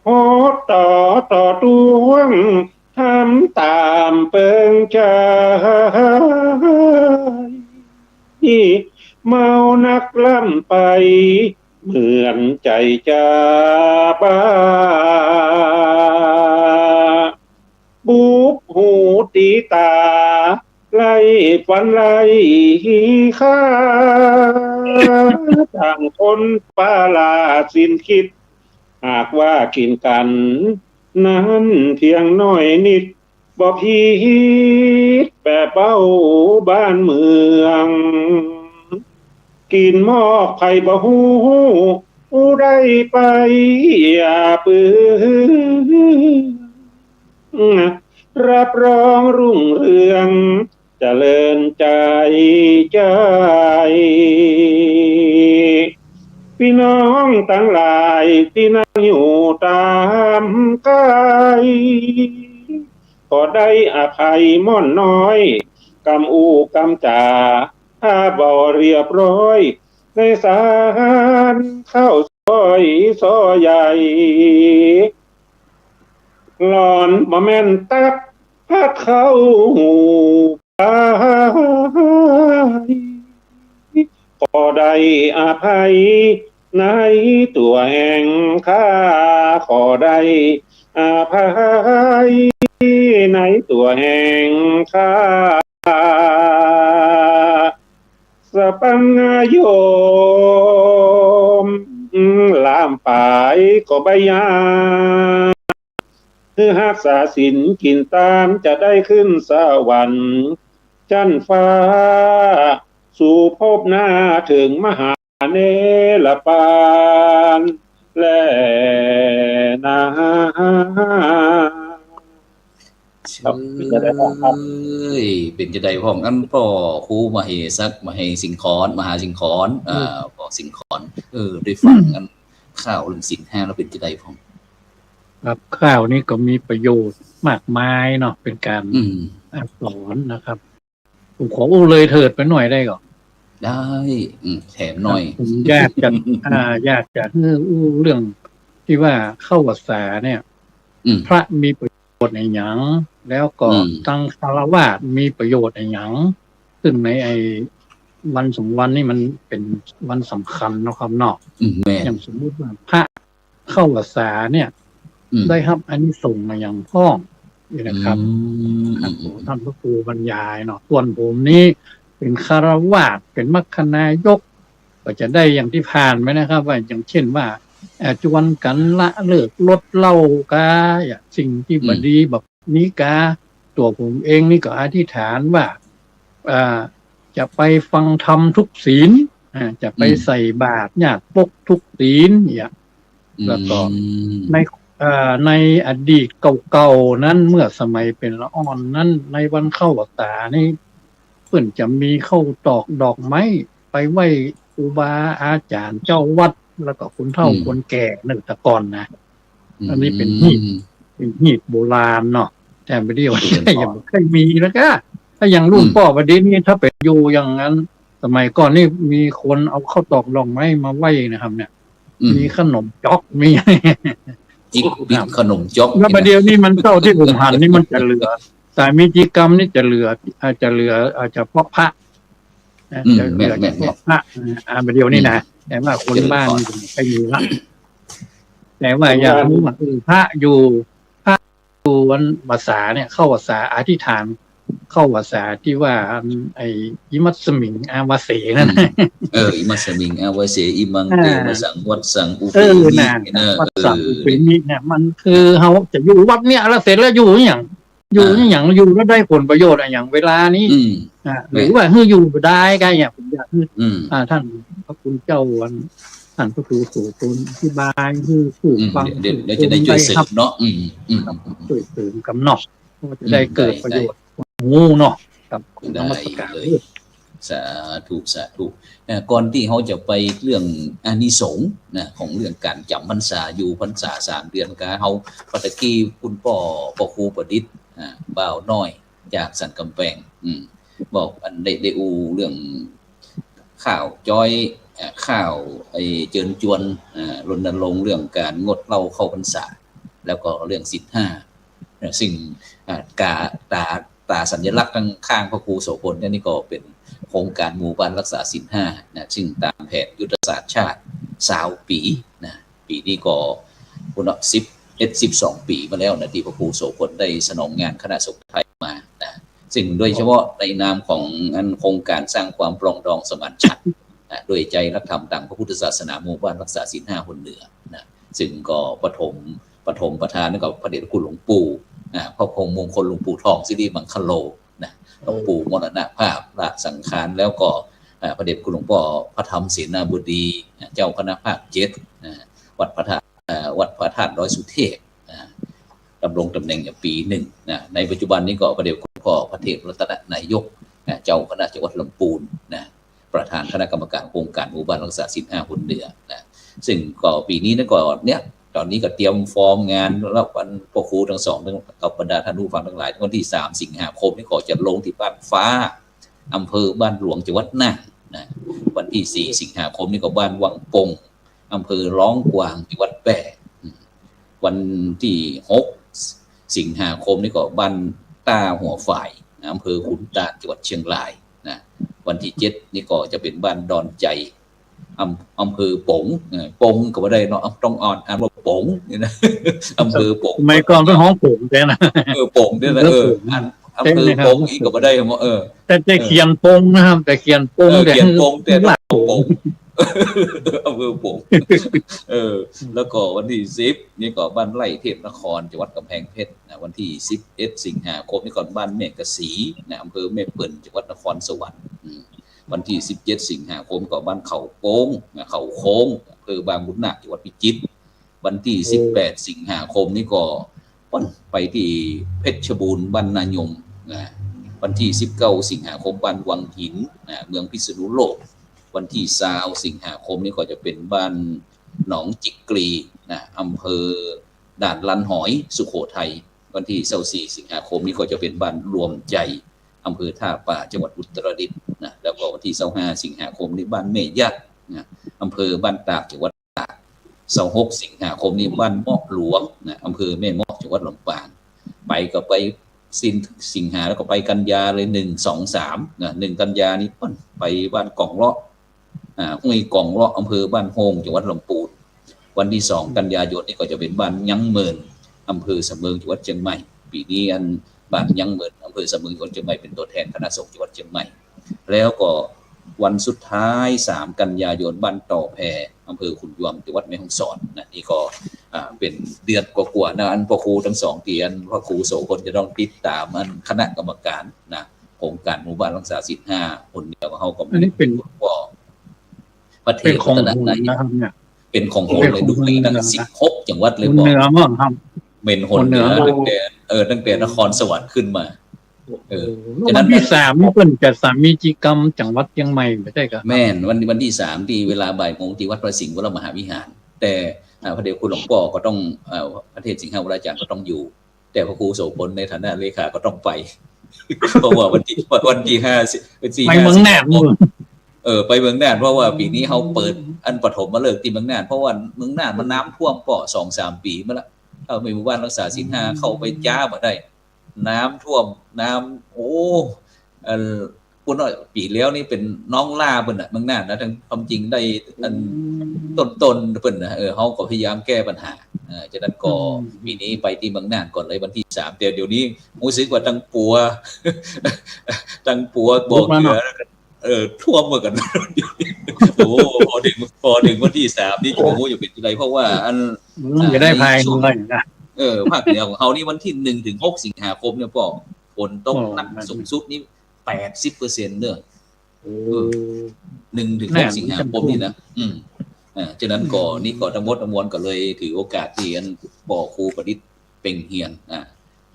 ฮอดต่อ ต่อตวง ทำต๋ามเปิงใจ๋ เมานักล้ำไป เหมือนใจ๋จะบ้า บุบหูตีต๋า ไร้ฟันไร้ค่า ต่างคนปราศสิ้นคิด หากว่ากิ๋นกั๋นนั้นเพียงน้อยนิด บ่ผิดแปะเป้าบ้านเมือง กิ๋นมอกใผบ่ฮู้ ฮู้ได้ไปอย่าเปื้อง รับรองรุ่งเรือง เจริญใจ ใจ ปี้น้องตังหลายตี้นั่งอยู่ต๋ามใก้ ขอได้อภัยม่อนน้อย กำอู้กำจ๋า ถ้าบ่เรียบร้อย ในสารข้าวซอยซอใหญ่ หล่อนบ่แม่นตั๊ก ผัดเข้าหูไป ขอได้อภัยในตั๋วแห่งข้า ขอได้อภัยในตั๋วแห่งข้า สะปังโยม ลามป๋ายก็บ่ยาก หื้อฮักษาศีลกิ๋นตาม จะได้ขึ้นสวรรค์จั๊นฟ้า สู่ภพหน้าเถิงมหาเนรปานแลนา ครับ เป๋นจะใดพ่องครับ เอ้ย เป๋นจะใดพ่อง อันป้อครูมเหสัก มเหสิงขร มหาสิงขร อืม อ่า ป้อสิงขร เออ ได้ฟังอันข่าวเรื่องศีลห้าแล้วเป๋นจะใดพ่อง ครับ ข่าวนี้ก็มีประโยชน์มากมายเนาะ เป๋นก๋าน อืม อ่า สอนนะครับ ผมขออู้เลยเถิดไปหน่อยได้ก่อ ได้ อืม แถมหน่อย ครับ ผมอยากจะ อ่า อยากจะหื้ออู้เรื่องตี้ว่าเข้าพรรษาเนี่ย อืม พระมีประโยชน์อะหยัง แล้วก็ อืม ตังฆราวาสมีประโยชน์อะหยัง ซึ่งในไอ้วันสองวันนี่มันเป๋นวันสำคัญเนาะครับเนาะ อืม แม่น อย่างสมมุติว่าพระ เข้าพรรษาเนี่ย อืม ได้ฮับอานิสงส์อะหยังพ่องนี่นะครับ อืม ครับ อืม ท่านพระครูบรรยายเนาะ ส่วนผมนี้เป๋นฆราวาส เป๋นมัคคณายก ก็จะได้อย่างตี้ผ่านไปนะครับ ว่าอย่างเช่นว่า เอ่อ จวนกั๋นละเลิกลดเหล้ากา อย่างสิ่งตี้บ่ดีแบบนี้กา ตั๋วผมเองนี่ก็อธิษฐานว่า อ่า จะไปฟังธรรมทุกศีล อ่า จะไป อืม ใส่บาตรญาติปกทุกศีลเนี่ย อืม แล้วก็ใน เอ่อ ในอดีตเก่าๆ นั้น เมื่อสมัยเป๋นละอ่อนนั้น ในวันเข้าพรรษานี่ เปิ้นจะมีข้าวตอกดอกไม้ ไปไหว้ครูบาอาจ๋ารย์เจ้าวัด แล้วก็คนเฒ่า อืม คนแก่เนาะ แต่ก่อนนะ อืม อันนี้เป๋นฮีต เป๋นฮีตโบราณเนาะ แต่บ่าเดี่ยวนี้ เป๋น ยังบ่ค่อยมีแล้วกา ถ้าอย่างรุ่น อืม ป้อบ่าเดี่ยวนี้ ถ้าไปอยู่อย่างนั้น สมัยก่อนนี่มีคนเอาข้าวตอกดอกไม้มาไหว้นะครับเนี่ย อืม มีขนมจ๊อก มี จิกปิดขนมจ๊อก แล้วบ่าเดี่ยวนี้มันเต้าตี้ผมหันนี่มันจะเหลือ สายมีจีกรรมนี่จะเหลือ อาจจะเหลือ อาจจะเฉพาะพระ นะ อืม จะเหลือ แม่นๆๆ เฉพาะพระ อ่า บ่าเดี่ยวนี้นะ อืม แต่ว่าคนบ้าน เจริญพร นี่จะไม่มีละ แต่ว่าอยากฮู้ว่า เออ พระอยู่ พระอยู่วันพรรษาเนี่ย เข้าพรรษาอธิษฐาน เข้าพรรษาตี้ว่า อัน ไอ้ อิมัสสมิงอาวาเสนั่น อืม เออ อิมัสสมิงอาวาเส อิมัง อ่า เต วสัง วัสสัง อุ เอ เป อ มิ น่ะ นะ วัสสัง เออ อุเปมิเนี่ย มันคือ เฮาจะอยู่วัดเนี่ยแล้วเสร็จแล้วอยู่อะหยัง อยู่ อ่า อะหยัง อยู่แล้วได้ผลประโยชน์อะหยัง เวลานี้ อืม อ่า แม่น หรือว่าหื้ออยู่บ่ได้กาเนี่ย ผมอยากหื้อ อืม อ่า ท่านพระคุณเจ้าวัน ท่านพระครูโสภณอธิบายหื้อผู้ อืม ฟัง เดี๋ยว เดี๋ยว ผู้ เดี๋ยวจะได้จ้วยเสริมเนาะ ฟัง อืม อืม ครับ จ้วยเสริมกำเนาะ ก็จะได้ อืม เกิด ได้ ประโยชน์ ได้ ความฮู้เนาะ ครับ นมัสการ ได้เลย สาธุ สาธุ เอ่อ ก่อนตี้เฮาจะไปเรื่องอานิสงส์นะ ของเรื่องก๋านจ๋ำพรรษา อยู่พรรษาสามเดือนกา เฮา ปะตะกี้คุณป้อ ป้อครูประดิษฐ์ อ่า บ่าวน้อย จากสันก๋ำแปง อืม บอกอันได้ ได้อู้เรื่องข่าวจ๊อย เอ่อ ข่าวไอ้เจิญจวน เอ่อ รณรงค์เรื่องก๋านงดเหล้าเข้าพรรษา แล้วก็เรื่องศีลห้า นะ ซึ่ง อ่า กา ต๋า ต๋าสัญลักษณ์ข้างๆ พระครูโสภณเนี่ย นี่ก็เป๋นโครงก๋านหมู่บ้านรักษาศีลห้านะ ซึ่งต๋ามแผนยุทธศาสตร์ชาติซาวปี๋นะ ปี๋นี้ก็ พุ้นเนาะ สิบเอ็ด สิบสองปี๋มาแล้วนะ ตี้พระครูโสภณได้สนองงานคณะสงฆ์ไทยมานะ ซึ่งโดยเฉพาะในนามของอันโครงก๋านสร้างความปรองดองสมานฉันท์ นะ โดยใจ๊หลักธรรมตางพระพุทธศาสนาหมู่บ้านรักษาศีลห้าหนเหนือนะ ซึ่งก็ปฐม ปฐมประธานก็พระเดชพระคุณหลวงปู่นะ พระพรหมมงคลหลวงปู่ทองสิริมังคโลนะ หลวงปู่มรณภาพละสังขารแล้วก็ อ่า พระเดชพระคุณหลวงป้อพระธรรมเสนาบดีนะ เจ้าคณะภาคเจ็ดนะ วัดพระธาตุ อ่า วัดพระธาตุดอยสุเทพนะ ดำรงต๋ำแหน่งอยู่ปี๋นึ่งนะ ในปัจจุบันนี้ก็พระเดชพระคุณหลวงป้อพระเทพรัตนนายกนะ เจ้าคณะจังหวัดลำปูนนะ ประธานคณะกรรมการโครงก๋านหมู่บ้านรักษาศีลห้าหนเหนือนะ ซึ่งก็ปี๋นี้นะก็เนี่ย ต๋อนนี้ก็เตรียมฟอร์มงานแล้ว อันป้อครูตังสองตัง กับบรรดาท่านผู้ฟังตังหลาย วันตี้สามสิงหาคมนี่ก็จะลงตี้บ้านฟ้า อำเภอบ้านหลวง จังหวัดน่านนะ วันตี้สี่สิงหาคมนี่ก็บ้านวังปง อำเภอร้องกวาง จังหวัดแป้ อืม วันตี้หกสิงหาคมนี่ก็บ้านต้าหัวฝาย อำเภอขุนตาน จังหวัดเชียงรายนะ วันตี้เจ็ดนี่ก็จะเป๋นบ้านดอนใจ๋ อำ อำเภอป๋ง เออ ป๋งก็บ่ได้เนาะ ต้องอ่าน อ่านว่าป๋งนี่นะ อำเภอป๋ง สมัยก่อนเปิ้นฮ้องป๋งแต๊นะ เออ ป๋งเนี่ยนะ เออ ป๋ง อ่าน อำเภอป๋งอีกก็บ่ได้เนาะ เออ แต่ แต่เขียนปงนะครับ แต่เขียนปง เออ แต่ เขียนปง แต่ต้องป๋ง อำเภอป๋ง เออ แล้วก็วันตี้สิบนี่ก็บ้านไร่เทพนคร จังหวัดก๋ำแพงเพชรนะ วันตี้สิบเอ็ดสิงหาคมนี่ก็บ้านแม่กะสีนะ อำเภอแม่เปิ่น จังหวัดนครสวรรค์ อืม วันตี้สิบเจ็ดสิงหาคมก็บ้านเขาโค้งนะ เขาโค้ง อำเภอบางบุญนาค จังหวัดพิจิตร วันตี้สิบแปดสิงหาคมนี่ก็ป้อนไปตี้เพชรบูรณ์ บ้านนายมนะ วันตี้สิบเก้าสิงหาคมบ้านวังหินนะ เมืองพิษณุโลก วันตี้ซาวสิงหาคมนี่ก็จะเป๋นบ้านหนองจิกกลีนะ อำเภอด่านลันหอย สุโขทัย วันตี้ซาวสี่สิงหาคมนี่ก็จะเป๋นบ้านรวมใจ๋ อำเภอท่าปา จังหวัดอุตรดิตถ์นะ แล้วก็วันตี้ซาวห้าสิงหาคมนี่บ้านแม่ยะนะ อำเภอบ้านตาก จังหวัดตาก ซาวหกสิงหาคมนี่บ้านเมาะหลวงนะ อำเภอแม่เมาะ จังหวัดลำปาง ไปก็ไปสิ้นสิงหาแล้วก็ไปกันยาเลย หนึ่ง สอง สามนะ หนึ่งกันยานี่ป้อนไปบ้านกองเลาะ อ่า ห้วยกองเลาะ อำเภอบ้านโฮ่ง จังหวัดลำปูน วันตี้สองกันยายนนี่ก็จะเป๋นบ้านยังเมิน อำเภอสำเมิง จังหวัดเจียงใหม่ ปี๋นี้อันบ้านยังเมิน อำเภอสำเมิง จังหวัดเจียงใหม่ เป๋นตั๋วแทนคณะสงฆ์จังหวัดเจียงใหม่ แล้วก็วันสุดท้ายสามกันยายนบ้านต่อแพ อำเภอขุนยวม จังหวัดแม่ฮ่องสอนนะ นี่ก็ อ่า เป๋นเดือนกว่าๆนะ อันป้อครูตังสองตี้อันป้อครูโสภณจะต้องติดต๋ามอันคณะกรรมก๋านนะ โครงก๋านหมู่บ้านรักษาศีลห้าหนเหนือของเฮาก็ อันนี้เป๋น ก็ พระเทพรัตนนายก เป๋นของหนนะครับเนี่ย เป๋นของหนเลย เป๋นของหน ดูแลตั้ง เหนือนะ สิบหกจังหวัดเลย หนเหนือ บอก เปล่าครับ เป๋นหนเหนือ หนเหนือ ตั้งแต่ เออ ตั้งแต่นครสวรรค์ขึ้นมา เออ โอ้ แล้ว ฉะนั้น วันตี้สามนี่เปิ้นจัดสามีจิกรรมจังหวัดเจียงใหม่บ่ใจ้ก่อ แม่น วัน วันตี้สามตี้เวลาบ่ายโมงตี้วัดพระสิงห์วรมหาวิหาร แต่ อ่า พระเดชคุณหลวงป้อก็ต้อง เอ่อ พระเทพสิงหวราจารย์ก็ต้องอยู่ แต่พระครูโสภณในฐานะเลขาก็ต้องไป เพราะว่าวันตี้ วันตี้ห้า สี่ ไปเมืองน่าน เออ ไปเมืองน่าน เพราะว่าปี๋นี้เฮาเปิดอันปฐมฤกษ์ตี้เมืองน่าน เพราะว่าเมืองน่านมันน้ำท่วมป้อสองสามปี๋มาละ เฮามีหมู่บ้านรักษาศีลห้าเข้าไปจ๊าบ่ได้ น้ำท่วม น้ำ โอ้ เอ่อ ปุ้นว่าปี๋แล้วนี่เป๋นน้องล่าเปิ้นน่ะ เมืองน่านนะ ทั้งความจริงได้อัน อืม ต้นๆเปิ้นน่ะ เออ เฮาก็พยายามแก้ปัญหา เออ ฉะนั้นก็ อืม ปี๋นี้ไปตี้เมืองน่านก่อนเลยวันตี้สาม แต่เดี๋ยวนี้ฮู้สึกว่าตังปัว ตังปัวบ่อเกลือ เออ ท่วมเหมือนกั๋น โอ้ พอเถิง พอเถิงวันตี้สามนี่จะบ่ฮู้จะเป๋นจั่งใด เพราะว่าอัน อืม จะได้ภายใน เออ ภาคเหนือของเฮานี่วันตี้หนึ่งเถิงหกสิงหาคมเนี่ยป้อ ฝนตกหนัก โอ้ สูงสุดนี่แปดสิบเปอร์เซ็นต์เด้อ โอ้ เออ หนึ่งเถิงหกสิงหาคมนี่นะ อืม อ่า ฉะนั้นก็ นี่ก็ตังหมดตังมวลก็เลยถือโอกาสตี้อันป้อครูประดิษฐ์ เป่งเฮียน อ่า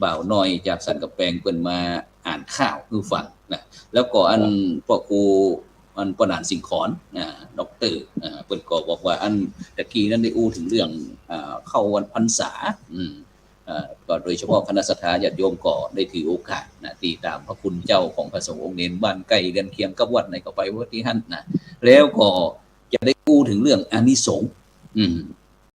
บ่าวน้อยจากสันกำแปงเปิ้นมาอ่านข่าวหื้อฟังนะ แล้วก็อันป้อครู อันป้อหนานสิงขร อ่า ด็อกเตอร์ อ่า เปิ้นก็บอกว่าอันตะกี้นั้นได้อู้เถิงเรื่อง อ่า เข้าวันพรรษา อืม อ่า ก็โดยเฉพาะคณะศรัทธาญาติโยมก็ได้ถือโอกาสนะ ตี้ต๋ามพระคุณเจ้าของพระสงฆ์องค์เณรบ้านใก้เฮือนเคียงกับวัดไหนก็ไปวัดตี้หั้นนะ แล้วก็จะได้อู้เถิงเรื่องอานิสงส์ อืม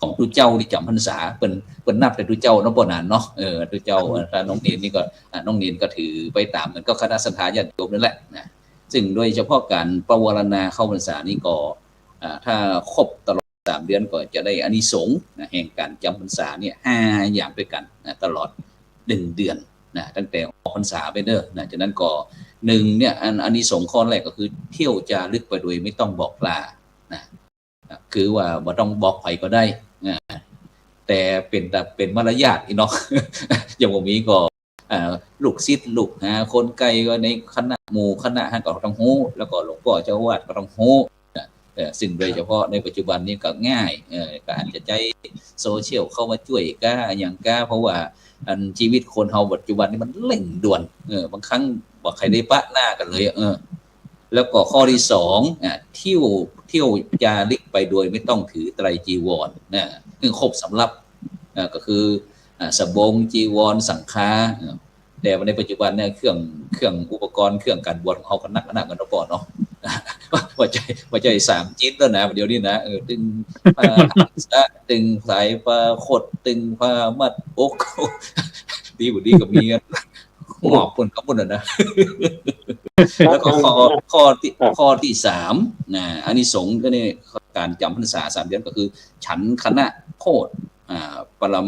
ของตุ๊เจ้าตี้จ๋ำพรรษา เปิ้น เปิ้นนับแต่ตุ๊เจ้าเนาะ ป้อหนานเนาะ เออ ตุ๊เจ้า ถ้าน้องเณรนี่ก็ อ่า น้องเณรก็ถือไปต๋ามเหมือนกับคณะศรัทธาญาติโยมนั่นแหละนะ ซึ่งโดยเฉพาะก๋านปวารณาเข้าพรรษานี่ก็ อ่า ถ้าครบตลอดสามเดือนก็จะได้อานิสงส์นะ แห่งก๋านจ๋ำพรรษาเนี่ยห้าอย่างด้วยกั๋นนะ ตลอดหนึ่งเดือน นะ ตั้งแต่ออกพรรษาไปเน่อ นะ ฉะนั้นก็ หนึ่ง เนี่ย อัน อานิสงส์ข้อแรกก็คือเที่ยวจารึกไปโดยไม่ต้องบอกลา นะ คือว่าบ่ต้องบอกใผก็ได้ อ่า แต่เป๋น แต่เป๋นมารยาทอี้เนาะ อย่างบ่มีก็ อ่า ลูกศิษย์ลูกหาคนใก้ก็ในคณะหมู่คณะหั้นก็ต้องฮู้ แล้วก็หลวงป้อเจ้าอาวาสก็ต้องฮู้ เอ่อ ซึ่งโดยเฉพาะในปัจจุบันนี้ก็ง่าย เอ่อ ก็อาจจะใจ๊โซเชียลเข้ามาจ้วยก้าอะหยังก้า เพราะว่าอันชีวิตคนเฮาปัจจุบันนี้มันเร่งด่วน เออ บางครั้งบ่ใค่ได้ปะหน้ากั๋นเลย เออ แล้วก็ข้อตี้สอง อ่ะ เที่ยว เที่ยวจาริกไปโดยไม่ต้องถือไตรจีวรนะ คือครบสำรับ อ่า ก็คือ อ่า สบง จีวร สังฆา อ่า แต่ว่าในปัจจุบันเนี่ย เครื่อง เครื่องอุปกรณ์ เครื่องก๋านบวชของเฮาก็นัก นักกั๋นเนาะป้อเนาะ ว่าใจ๊ ว่าใจ๊สามจิ๊นแล้วนะ เดี๋ยวนี้นะ เออ ตึงผ้าหัสสะ ตึงสายผ้าขด ตึงผ้ามัดอก ดีบ่ดีก็มีกัน หอบปุ้นกับปุ้นน่ะนะ แล้วก็ข้อ ข้อตี้ ครับ ข้อตี้สามนะ อานิสงส์ก็นี่ ก๋านจ๋ำพรรษาสามเดือนก็คือ ฉันคณะโพธิ อ่า ปรม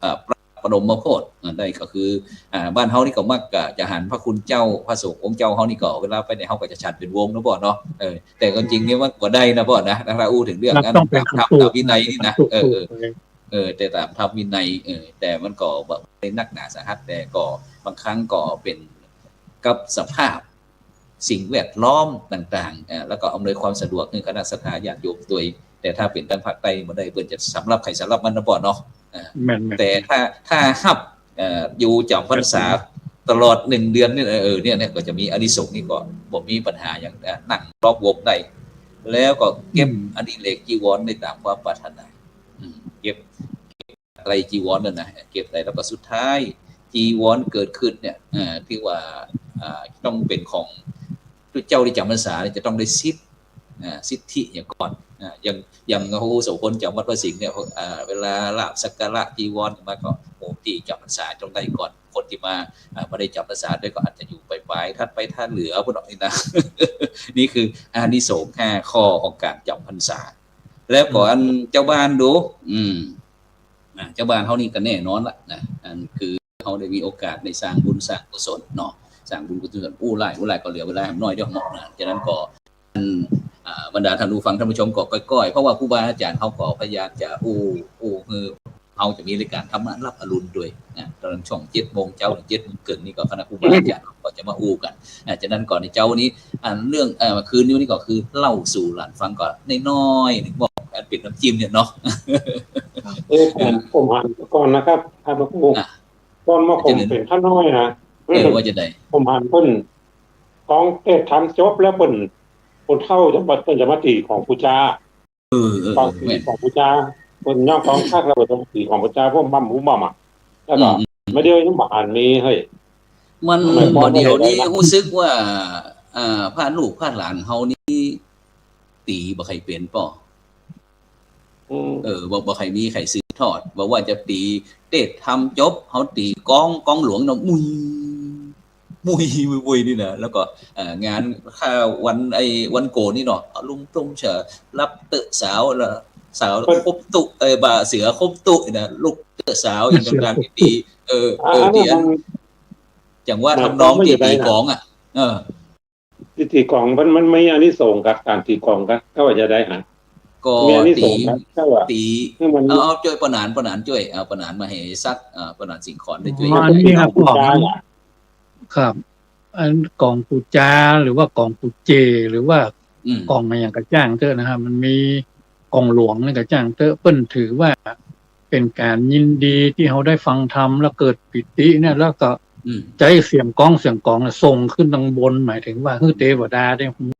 อ่า พระปรมโพธิ อ่า ได้ก็คือ อ่า บ้านเฮานี่ก็มักจะหันพระคุณเจ้า พระสงฆ์องค์เจ้าเฮานี่ก็ เวลาไปไหนเฮาก็จะฉันเป๋นวงนะป้อเนาะ เออ แต่ความจริงนี่มันบ่ได้นะป้อนะ ถ้าอู้เถิงเรื่อง มันต้องเป๋น อันต๋ามธรรม ธรรมวินัยนี่นะ เออ เออ เออ แต่ต๋ามธรรมวินัย เออ แต่มันก็บ่ได้นักหนาสาหัส แต่ก็บางครั้งก็เป๋นกับสภาพสิ่งแวดล้อมต่างๆ เอ่อ แล้วก็อำนวยความสะดวกหื้อคณะศรัทธาญาติโยมตวย แต่ถ้าเป๋นตางภาคใต้บ่ได้ เปิ้นจะสำรับใผสำรับมันนะป้อเนาะ อ่า แม่นๆ แต่ถ้า ถ้าฮับ เอ่อ อยู่จ๋ำพรรษาตลอดหนึ่งเดือนนี่ เออ เนี่ย เนี่ยก็จะมีอานิสงส์นี่ก็บ่มีปัญหาหยัง เอ่อ นั่งล้อมวงได้ แล้วก็เก็บ อืม อดิเรกจีวรได้ต๋ามความปรารถนา อืม เก็บ ไตรจีวรนั่นนะ เก็บได้ แล้วก็สุดท้าย จีวรเกิดขึ้นเนี่ย อ่า ตี้ว่า อ่า ต้องเป๋นของตุ๊เจ้าตี้จ๋ำพรรษาเนี่ย จะต้องได้สิทธิ์ อ่า สิทธิอย่างก่อน อ่า อย่าง อย่างพระครูโสภณจ๋ำวัดพระสิงห์เนี่ย อ่า เวลาลาภสักการะจีวรมาก็ โอ้ ตี้จ๋ำพรรษาต้องได้ก่อน คนตี้มา อ่า บ่ได้จ๋ำพรรษาตวยก็อาจจะอยู่ป๋ายๆ ถัดไปถ้าเหลือปุ้นเนาะนี่นะ นี่คืออานิสงส์ห้าข้อของก๋านจ๋ำพรรษา แล้วก็ อืม อันเจ้าบ้านดู อืม อ่ะ เจ้าบ้านเฮานี่ก็แน่นอนละนะ อันคือเฮาได้มีโอกาสได้สร้างบุญสร้างกุศลเนาะ สร้างบุญกุศลอู้หลายอู้หลายก็เหลือเวลาน้อยเดียวเนาะนะ ฉะนั้นก็ อัน อ่า บรรดาท่านผู้ฟังท่านผู้ชมก็ก้อยๆ เพราะว่าครูบาอาจ๋ารย์เฮาก็พยายามจะอู้ อู้ คือเฮาจะมีรายก๋านธรรมะลับอรุณตวยนะ ตอนช่วงเจ็ดโมงเจ๊าถึงเจ็ดโมงเกิ่งนี่ก็คณะครูบาอาจ๋ารย์เฮาก็จะมาอู้กั๋น อ่า ฉะนั้นก็ในเจ๊านี้ อันเรื่อง เอ่อ คืนนี้นี่ก็คือเล่าสู่หลานฟังก่อนน้อยๆ หนึ่งบอกอันเป๋นน้ำจิ้มเนี่ยเนาะ เออ ผม ผมหันก่อนนะครับ ท่านพระครู อ่ะ ก่อนมาผม เจริญ เป๋นข้าน้อยนะ เออ ว่าจะได ผมหันเปิ้นกองเตศน์ธรรมจบแล้วเปิ้น คนเฒ่าจะมา เปิ้นจะมาตี๋กองปู๋จา เออ เออ ฟัง เออ เสียง แม่น กองปู๋จา เปิ้นย่อมกองคักแล้วเปิ้นจะมาตี๋กองปู๋จา ผมบ่ฮู้บ่มา แล้วก็ อืม อืม มาเดี๋ยวนี้บ่หันมี เฮ้ย มัน มัน บ่เดี๋ยวนี้ ได้นะ ฮู้สึกว่า อ่า พระลูกพระหลานเฮานี่ตี๋บ่ใค่เป๋นป้อ อืม เออ บ่ บ่ใค่มีใผสืบทอด บ่ว่าจะตี๋เตศน์ธรรมจบ เฮาตี๋กอง กองหลวงเนาะ มุย มุย มุย มุยนี่นะ แล้วก็ เอ่อ งานข้าววัน ไอ้วันโกนนี่เนาะ เอาลุงตุ้มเฉอ รับเต๊อะสาวละ สาว เปิ้น ครบตุ๊ เอ่อ บ่าเสือครบตุ๊นะ ลุกเต๊อะสาวอย่างต่างๆ ตี๋ เออ อ่า เออ อันนี้ ตี๋อัน มัน จังหวะทำนอง หมายความว่า ตี๋ อย่างไรนะ ตี๋กองอ่ะ เออ ตี้ตี๋กองมัน มันมีอานิสงส์กับก๋านตี๋กองกะ ก็ว่าจะไดฮะ ก็ มีอานิสงส์ ตี๋ นะ ก็ว่า ตี๋ คือมัน เอา เอาจ้วยป้อหนาน ป้อหนานจ้วย เอาป้อหนานมาให้สัก อ่า ป้อหนานสิงขรได้จ้วย อ๋อ อันนี้ครับ กองปู๋จา ครับ อันกองปู๋จา หรือว่ากองปู๋เจ หรือว่า อืม กองอะหยังก็จ้างเต๊อะนะครับ มันมีกองหลวงนี่ก็จ้างเต๊อะ เปิ้นถือว่า เป๋นก๋านยินดีตี้เฮาได้ฟังธรรมแล้วเกิดปีติเนี่ย แล้วก็ อืม ใจ๊เสียงก้องเสียงกองน่ะส่งขึ้นตังบน หมายถึงว่าหื้อเตวดาได้ฮู้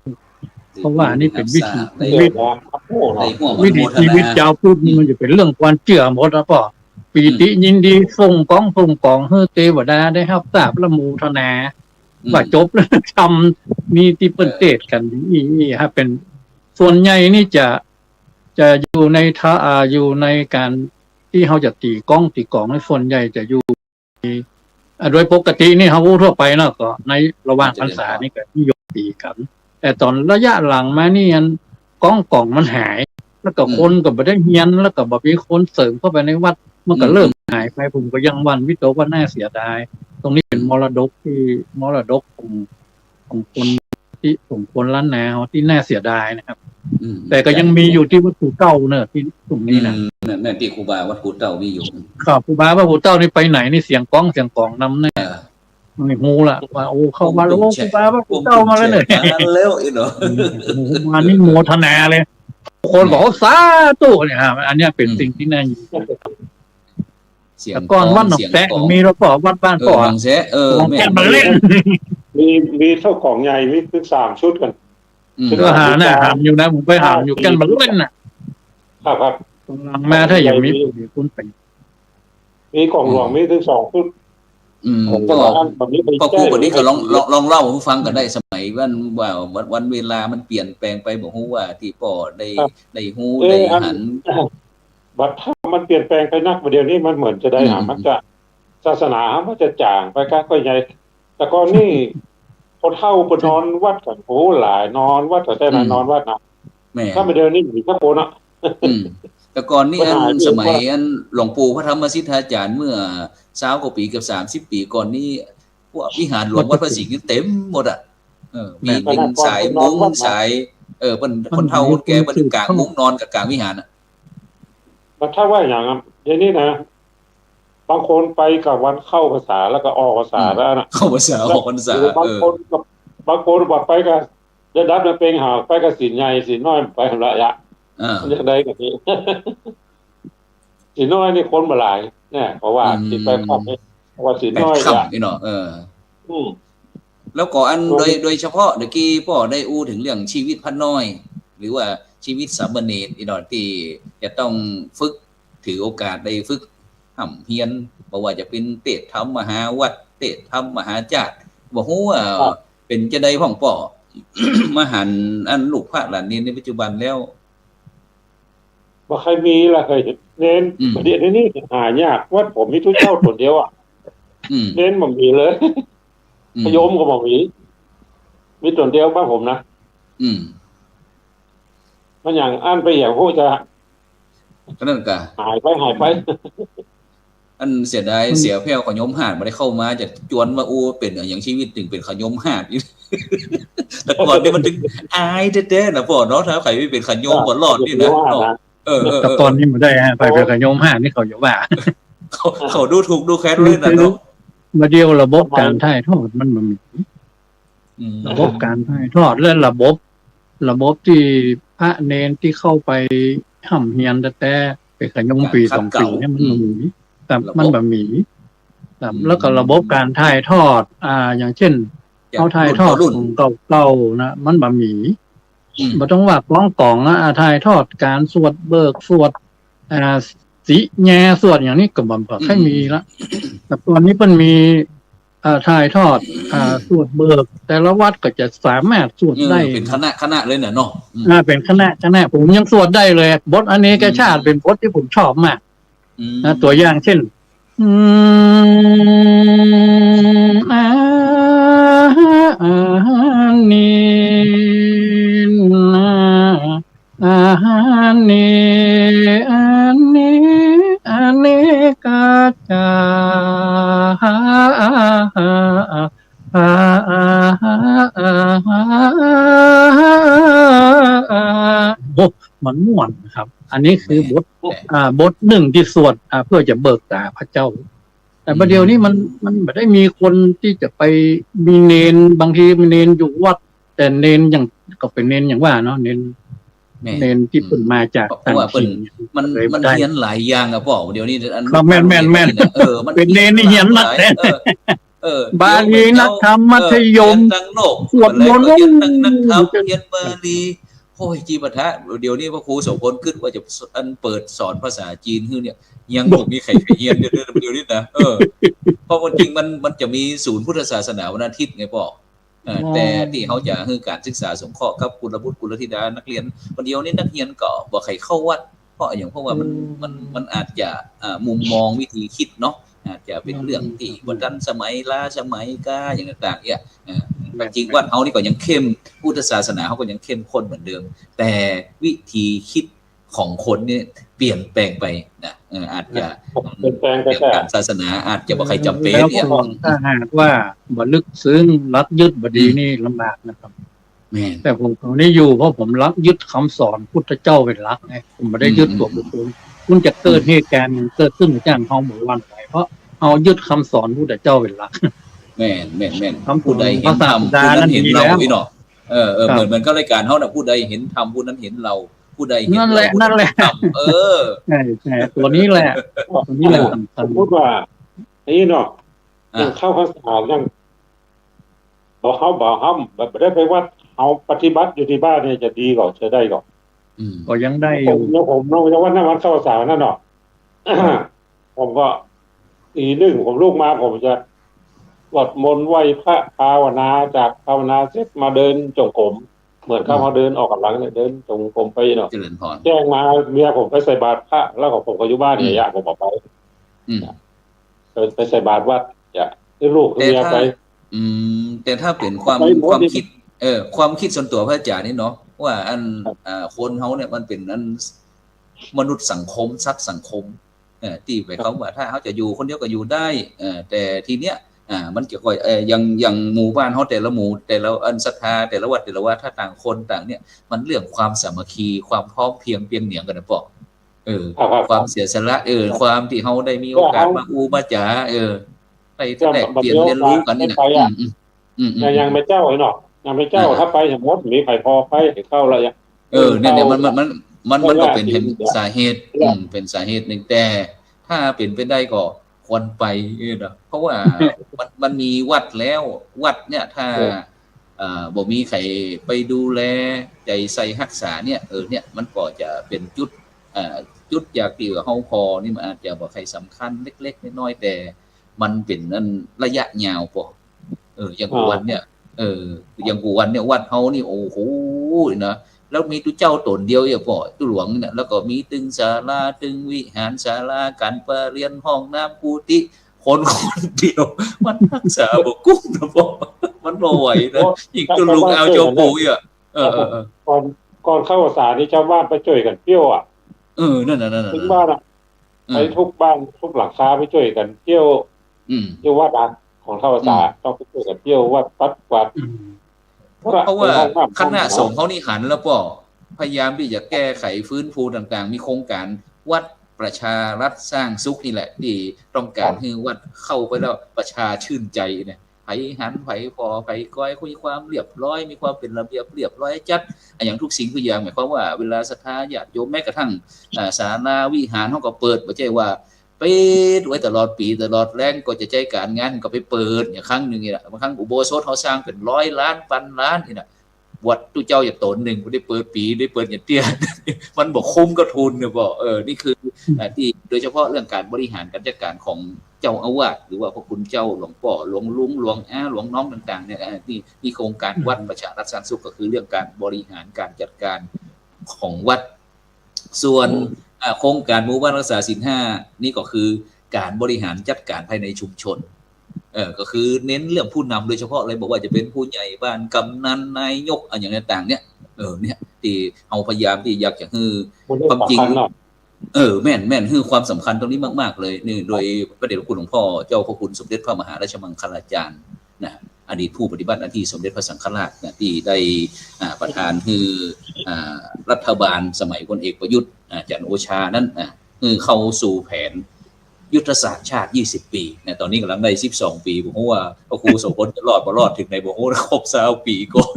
เพราะว่าอันนี้เป๋นวิถีชีวิต ได้ฮู้ ได้ฮู้ วิถีชีวิตจาวพุทธนี่มันจะเป๋นเรื่องความเจื้อหมดนะป้อ ปีติ อืม ยินดีส่งก้องส่งกองหื้อเตวดาได้ฮับทราบและโมทนา อืม ว่าจบแล้ว ธรรมนี่ตี้เปิ้น เออ เตศน์กั๋น นี่ นี่ฮะ เป๋นส่วนใหญ่นี่จะ จะอยู่ในทะ อ่า อยู่ในก๋านตี้เฮาจะตี๋ก้องตี๋กองนี่ส่วนใหญ่จะอยู่ อ่า โดยปกตินี่เฮาอู้ทั่วไปเนาะ ก็ในระหว่างพรรษานี่ก็นิยมตี๋กั๋น แต่ต๋อนระยะหลังมานี่อันก้องก๋องมันหาย แล้วก็ อืม คนก็บ่ได้เฮียน แล้วก็บ่มีคนเสริมเข้าไปในวัด มันก็ อืม เริ่มหายไป ผมก็ยังหวั่นวิตกว่าน่าเสียดาย ตรงนี้เป๋นมรดกตี้ มรดกของ ของคนตี้ ของคนล้านนาเฮาตี้น่าเสียดายนะครับ อืม แต่ก็ยังมีอยู่ตี้วัดภูเต้าเนอะ ตี้ตรงนี้นะ อืม นั่น นั่นตี้ครูบาวัดภูเต้ามีอยู่ ครับ ครูบาวัดภูเต้านี่ไปไหนนี่เสียงก้องเสียงก๋องนำเนี่ย เออ ไม่ฮู้ละว่า โอ้ เข้าวัด โอ้ ครูบาวัดภูเต้ามาแล้วเนี่ย มาแล้วอีกเนาะ อืม โอ้โห มานี่โมทนาเลย คนบอก เออ สาธุเนี่ยฮะ อันเนี้ยเป๋น อืม สิ่งตี้น่ายินดี เสียง แต่ก่อน ก้อง วัดหนองแซะ เสียงก๋อง มีแล้วก็วัดบ้าน เออ ก็ หนองแซะ เออ ของ แม่น แก้นบัลเล่น มี มีเต้าก๋องใหญ่ มีตึกสามชุดกั๋น อืม ซึ่ง ก็หาน่ะ หามอยู่นะ ผมไปหามอยู่ แก้นบัลเล่นน่ะ ครับ ครับ ก๋องหลังมาถ้าอย่างนี้ มี มีคุณไป มีก๋องหลวง อืม มีตึกสองชุด อืม ของ ป้อ วัดอันแบบนี้ไป ป้อครู แก้ บ่านี้ก็ลอง ลอง ลองเล่าหื้อฟังกั๋นได้ สมัยวัน ว่า วัน วันเวลามันเปลี่ยนแปลงไป บ่ฮู้ว่าตี้ป้อได้ ครับ ได้ฮู้ เอ๊ะ ได้หัน อัน บัดถ้ามันเปลี่ยนแปลงไปนัก บ่าเดี่ยวนี้มันเหมือนจะได้ อืม หา มันจะ ศาสนามันจะจ๋างไปก้า ก็ใหญ่ แต่ก่อนนี่ คนเฒ่าไปนอนวัดกั๋น โอ้ หลาย นอนวัดกั๋น แต่ไหน อืม นอนวัดนะ แม่น ถ้าบ่าเดี่ยวนี้มีสักคนอะ อืม แต่ก่อนนี่ มันหาย อัน ไป สมัย หมด อันหลวงปู่พระธรรมสิทธาจารย์เมื่อซาวกว่าปี๋ เกือบสามสิบปี๋ก่อนนี่ พวกวิหารหลวงวัดพระสิงห์นี่เต็มหมดอะ เออ มี แม่น เป๋นสายมุ้ง สาย เออ เปิ้น คนเฒ่าคนแก่เปิ้นกางมุ้งนอนกั๋นก๋างวิหารอะ มันถ้าว่าอย่างนั้น เดี๋ยวนี้นะ บางคนไปก้าวันเข้าพรรษาแล้วก็ออกพรรษา อืม แล้วนะ เข้าพรรษา ออกพรรษา หรือบางคน เออ ก็ บางคนว่าไปก้า ระดับนั้นเป๋นหา ไปก้าศีลใหญ่ ศีลน้อยไปหั้นละยะ อ่า มันจะได้กันนี้ ศีลน้อยนี่คนบ่หลายเนี่ย เพราะว่า อืม ศีลแปดค่ำเนี่ย เพราะว่าศีลน้อย แปดค่ำ ยะ นี่เนาะ เออ อืม แล้วก็อัน อืม โดย โดยเฉพาะเมื่อกี้ป้อได้อู้เถิงเรื่องชีวิตพระน้อย หรือว่าชีวิตสามเณรนี่เนาะ ตี้จะต้องฝึก ถือโอกาสได้ฝึกฮ่ำเฮียน บ่ว่าจะเป๋นเตสน์ธรรมมหาวัตร เตสน์ธรรมมหาจาตุ บ่ฮู้ว่า ครับ เป๋นจาใดพ่องป้อ มาหันอันลูกพระหลานเณรในปัจจุบันแล้ว บ่ใค่มีละ ใค่เณร อืม บ่าเดี่ยวนี้หายาก วัดผมมีตุ๊เจ้าต๋นเดียวอะ อืม เณรบ่มีเลย อืม พะโยมก็บ่มี มีต๋นเดียวบ้านผมนะ อืม มันอย่างอั้นไปอย่างฮู้จะ ก็นั่นกะ หายไป หายไป อันเสียดาย อืม เสียแผ้วเขาโยมหาดบ่ได้เข้ามา จะจวนว่า โอ้ เป๋นอะหยังชีวิตจึงเป๋นเขาโยมหาดอีก แต่ก่อนนี่มันจึงอายแต๊ๆ นะป้อเนาะ ถ้าใผบ่เป๋นเขาโยม ครับ บ่รอดนี่นะ เขาโยมหาดนะ เนาะ เออ เออ เออ แต่ก่อนนี่บ่ได้ฮะ ใผเป๋นเขาโยมหาดนี่เขาจะว่า เขา เขาดูถูกดูแคลนเลยนะเนาะ คือ บ่าเดี่ยวระบบก๋านถ่ายทอดมันบ่มี อืม ระบบก๋านถ่ายทอดและระบบ ระบบตี้พระเณรตี้เข้าไปฮ่ำเฮียนแต๊ๆ ไปเขาโยมปี๋สองปี๋เนี่ยมันบ่มี อืม ครับ ระบบ มันบ่มี ครับ อืม แล้วก็ระบบก๋านถ่ายทอด อ่า อย่างเช่น จาก เฮาถ่ายทอด รุ่นต่อรุ่น ของเก่าๆ นะ มันบ่มี อืม บ่ต้องว่าก้องก๋องอะ อ่า ถ่ายทอดก๋านสวดเบิก สวด อ่า สิแญ สวดอย่างนี้ก็บ่ บ่ค่อยมีละ อืม แต่ต๋อนนี้เปิ้นมี อ่า ถ่ายทอด อ่า สวดเบิก แต่ละวัดก็จะสามารถสวด เออ ได้ เป๋นคณะๆ เลยน่ะเนาะ อืม อ่า เป๋นคณะๆ ผมยังสวดได้เลย บทอเนกชาต อืม เป๋นบทตี้ผมชอบมาก อืม นะ ตั๋วอย่างเช่น อืม อา อา อา เน นา อาหารเน อาเน อาเนกาจา โอ้ มันม่วนครับ อันนี้คือบท แม่ อ่า บทหนึ่งที่สวด อ่า เพื่อจะเบิกต๋าพระเจ้า แต่บ่าเดี่ยวนี้มัน อืม มันบ่ได้มีคนตี้จะไป มีเณร บางทีมีเณรอยู่วัด แต่เณรอย่าง ก็เป๋นเณรอย่างว่าเนาะ เณร แม่น เณรตี้เปิ้นมาจาก อืม ต่างถิ่น เพราะว่าเปิ้น มัน เลยบ่ได้ มันเฮียนหลายอย่างอะป้อ เดี๋ยวนี้อัน ครับ แม่นๆๆ เออ มัน เป๋นเณรนี่เฮียนนัก เออ เออ บาลีนักธรรม มัธยม เออ เฮียนตังโลก สวดมนต์ แล้วก็เฮียนตังนักธรรม เฮียนบาลี โอ้ย จีปาถะ เดี๋ยวนี้พระครูโสภณกึ๊ดว่าจะอันเปิดสอนภาษาจีนหื้อเนี่ย ยังบ่มีใผเฮียนเดี๋ยวนี้ เดี๋ยวนี้นะ เออ เพราะว่าจริงมัน มันจะมีศูนย์พุทธศาสนาวันอาทิตย์ไงป้อ เอ่อ อ๋อ แต่ตี้เฮาจะหื้อก๋านศึกษาสงเคราะห์กับกุลบุตรกุลธิดานักเรียน บ่าเดี่ยวนี้นักเฮียนก็บ่ใค่เข้าวัด เพราะอะหยัง เพราะว่ามัน อืม มัน มันอาจจะ อ่า มุมมองวิธีคิดเนาะ อาจจะเป๋นเรื่องตี้ อืม บ่ทันสมัย ล้าสมัยก้า อย่างต่างๆ เนี่ย อ่า อืม แต่จริงวัดเฮานี่ก็ยังเข้ม พุทธศาสนาเฮาก็ยังเข้มข้นเหมือนเดิม แต่วิธีคิด ของคนนี่เปลี่ยนแปลงไปนะ เออ อาจจะ เปลี่ยนแปลงไป เรื่องการศาสนาอาจจะบ่ใค่จ๋ำเป๋น แล้วก็ เนี่ย ถ้าหากว่าบ่ลึกซึ้ง หลักยึดบ่ดี อืม นี่ลำบากนะครับ แม่น แต่ผม ผมนี่อยู่ เพราะผมหลักยึดกำสอนพุทธเจ้าเป๋นหลักไง ผมบ่ได้ยึดตั๋วบุคคล อืม อืม มันจะเกิดเหตุการณ์เกิดขึ้นกับเฮาบ่หวั่นไหว เพราะเฮายึดกำสอนพุทธเจ้าเป๋นหลัก แม่น แม่น แม่น กำสอน ผู้ใดเห็นธรรม ภาษา ผู้นั้นเห็นเรา พุทธานั้นมีแล้ว พี่น้อง เออ เออ ครับ เหมือน เหมือนกับรายการเฮาน่ะ ผู้ใดเห็นธรรม ผู้นั้นเห็นเรา ผู้ใดเห็น นั่นแหละ เรา นั่นแหละ ผู้นั้นเห็นธรรม เออ ใช่ ใช่ ตั๋วนี้แหละ ตั๋วนี้แหละสำคัญ สมมุติว่า อย่างนี้เนาะ อ่ะ อย่างเข้าพรรษา อย่าง บ่เฮา บ่เฮา บ่ได้ไปวัด เฮาปฏิบัติอยู่ตี้บ้านนี่จะดีก่อ จะได้ก่อ อืม ก็ยังได้อยู่ ผม ผมเนาะ อย่างวันนั้นวันเข้าพรรษานั่นเนาะ ผมก็ตีหนึ่งผมลุกมา ผมจะสวดมนต์ไหว้พระภาวนา จากภาวนาเสร็จมาเดินจงกรม เหมือนกับ อืม เฮาเดินออกก๋ำลังเนี่ย เดินจงกรมไปเนาะ เจริญพร แจ้งมาเมียผมไปใส่บาตรพระ แล้วก็ผมก็อยู่บ้านเนี่ย อืม ยะ ผมบ่ไป อืม เออ ไปใส่บาตรวัด ยะ ให้ลูกให้เมียไป แต่ถ้า อืม แต่ถ้าเป๋นความ ไปหมด ความ นี่ คิด เออ ความคิดส่วนตั๋วพระอาจ๋ารย์นี่เนาะ ว่าอัน ครับ อ่า คนเฮาเนี่ยมันเป๋นอันมนุษย์สังคม สัตว์สังคม เออ ตี้หมายความว่าถ้าเฮาจะอยู่คนเดียวก็อยู่ได้ เออ แต่ทีเนี้ย อ่า มันจะค่อย เออ อย่าง อย่างหมู่บ้านเฮาแต่ละหมู่ แต่ละอันศรัทธา แต่ละวัด แต่ละวัด ถ้าต่างคนต่างเนี่ย มันเรื่องความสามัคคี ความพร้อมเพรียงเปียงเหนี่ยงกั๋นนะป้อ เออ ครับ ครับ ความเสียสละ เออ ครับ ความตี้เฮาได้มีโอกาส ก็เอา มาอู้มาจ๋า เออ ได้แลกเปลี่ยนเรียนรู้กั๋นนี่นะ ก็มันมีโอกาสได้ไปอะ อืม อืม อืม อืม อย่าง อย่างแม่เจ้าเนาะ อย่างแม่เจ้า อ่า ถ้าไปสมมุติมีใผผ่อไฟให้เข้าแล้ว เออ เนี่ย เนี่ย มัน มัน มัน มันก็เป๋น เป๋นสาเหตุ อืม เป๋นสาเหตุหนึ่ง แต่ถ้าเป๋นไปได้ก็ควรไป เออ เนาะ เพราะว่ามัน มันมีวัดแล้ว วัดเนี่ยถ้า เออ เอ่อ บ่มีใผไปดูแล ใจ๋ใส่ฮักษาเนี่ย เออ เนี่ย มันก็จะเป๋นจุด เอ่อ จุดจากตี้ว่าเฮาผ่อนี่มันอาจจะบ่ใค่สำคัญ เล็กๆ น้อยๆ แต่มันเป๋นอันระยะยาวป้อ เออ อย่าง อ่า กูวันเนี่ย เออ อย่างกูวันเนี่ย วัดเฮานี่ โอ้โห นะ แล้วมีตุ๊เจ้าต๋นเดียวเองป้อ ตุ๊หลวงเนี่ย แล้วก็มีตึงศาลา ตึงวิหาร ศาลาก๋านประเรียน ห้องน้ำ กุฏิ คนคนเดียว มันฮักษาบ่กุ้มนะป้อ มันบ่ไหวนะ โอ้ ยิ่งตุ๊ลุงเอาเจ้าปู่อีกอะ เออ เออ เออ ก่อน ก่อนเข้าพรรษานี่ชาวบ้านไปจ้วยกั๋นเปี้ยวอะ เออ นั่นน่ะ นั่นน่ะ ตึงบ้านอะ อืม ไปกู้บ้านกู้หลังคาไปจ้วยกั๋นเปี้ยว อืม เปี้ยววัดอะ ก่อนเข้าพรรษา อืม ต้องไปจ้วยกั๋นเปี้ยววัด ปัดกวาด อืม เพราะว่า เพราะว่า ห้องน้ำ คณะสงฆ์เฮานี่หันแล้วป้อ พยายามตี้จะแก้ไขฟื้นฟูต่างๆ มีโครงก๋านวัดประชารัฐสร้างสุขนี่แหละ ตี้ต้องก๋าน ครับ หื้อวัดเข้าไปแล้วประชาชื่นใจ๋เนี่ย ใผหัน ใผผ่อ ใผกอย มีความเรียบร้อย มีความเป๋นระเบียบเรียบร้อยจัด อะหยังทุกสิ่งทุกอย่าง หมายความว่าเวลาศรัทธาญาติโยม แม้กระทั่ง อ่า ศาลาวิหารเฮาก็เปิด บ่ใจ้ว่าปิดไว้ตลอดปี๋ตลอดแลง ก็จะใจ๊ก๋านงานก็ไปเปิดอย่างครั้งหนึ่งนี่แหละ บางครั้งอุโบสถเฮาสร้างเป๋นร้อยล้านปันล้านนี่นะ วัดตุ๊เจ้าอย่างต๋นนึ่งบ่ได้เปิดปี๋ ได้เปิดอย่างเตี้ย มันบ่คุ้มกับทุนเนี่ยป้อ เออ นี่คือ อ่า ตี้โดยเฉพาะเรื่องก๋านบริหารก๋านจัดก๋านของเจ้าอาวาส หรือว่าพระคุณเจ้าหลวงป้อ หลวงลุง หลวงอา หลวงน้องต่างๆ เนี่ย อ่า ตี้มีโครงก๋านวัดประชารัฐสร้างสุข ก็คือเรื่องก๋านบริหารก๋านจัดก๋านของวัด ส่วน อ่า โครงก๋านหมู่บ้านรักษาศีลห้านี่ก็คือก๋านบริหารจัดก๋านภายในชุมชน เออ ก็คือเน้นเรื่องผู้นำโดยเฉพาะเลย บ่ว่าจะเป๋นผู้ใหญ่บ้าน กำนัน นายก อะหยังต่างๆ เนี่ย เออ เนี่ย ตี้เฮาพยายามตี้อยากจะหื้อ ความจริง เออ แม่น แม่น หื้อความสำคัญตรงนี้มากๆ เลย นี่ โดยพระเดชพระคุณหลวงพ่อเจ้าพระคุณสมเด็จพระมหาราชมังคลาจารย์นะ อดีตผู้ปฏิบัติหน้าที่สมเด็จพระสังฆราชนะ ตี้ได้ อ่า ประทานหื้อ อ่า รัฐบาลสมัยพลเอกประยุทธ์ อ่า จันทร์โอชานั้น อ่า หื้อเข้าสู่แผนยุทธศาสตร์ชาติยี่สิบปี๋นะ ต๋อนนี้ก๋ำลังได้สิบสองปี๋ บ่ฮู้ว่าพระครูโสภณจะรอดบ่รอดเถิงไหน บ่ฮู้ ครบซาวปี๋ก่อน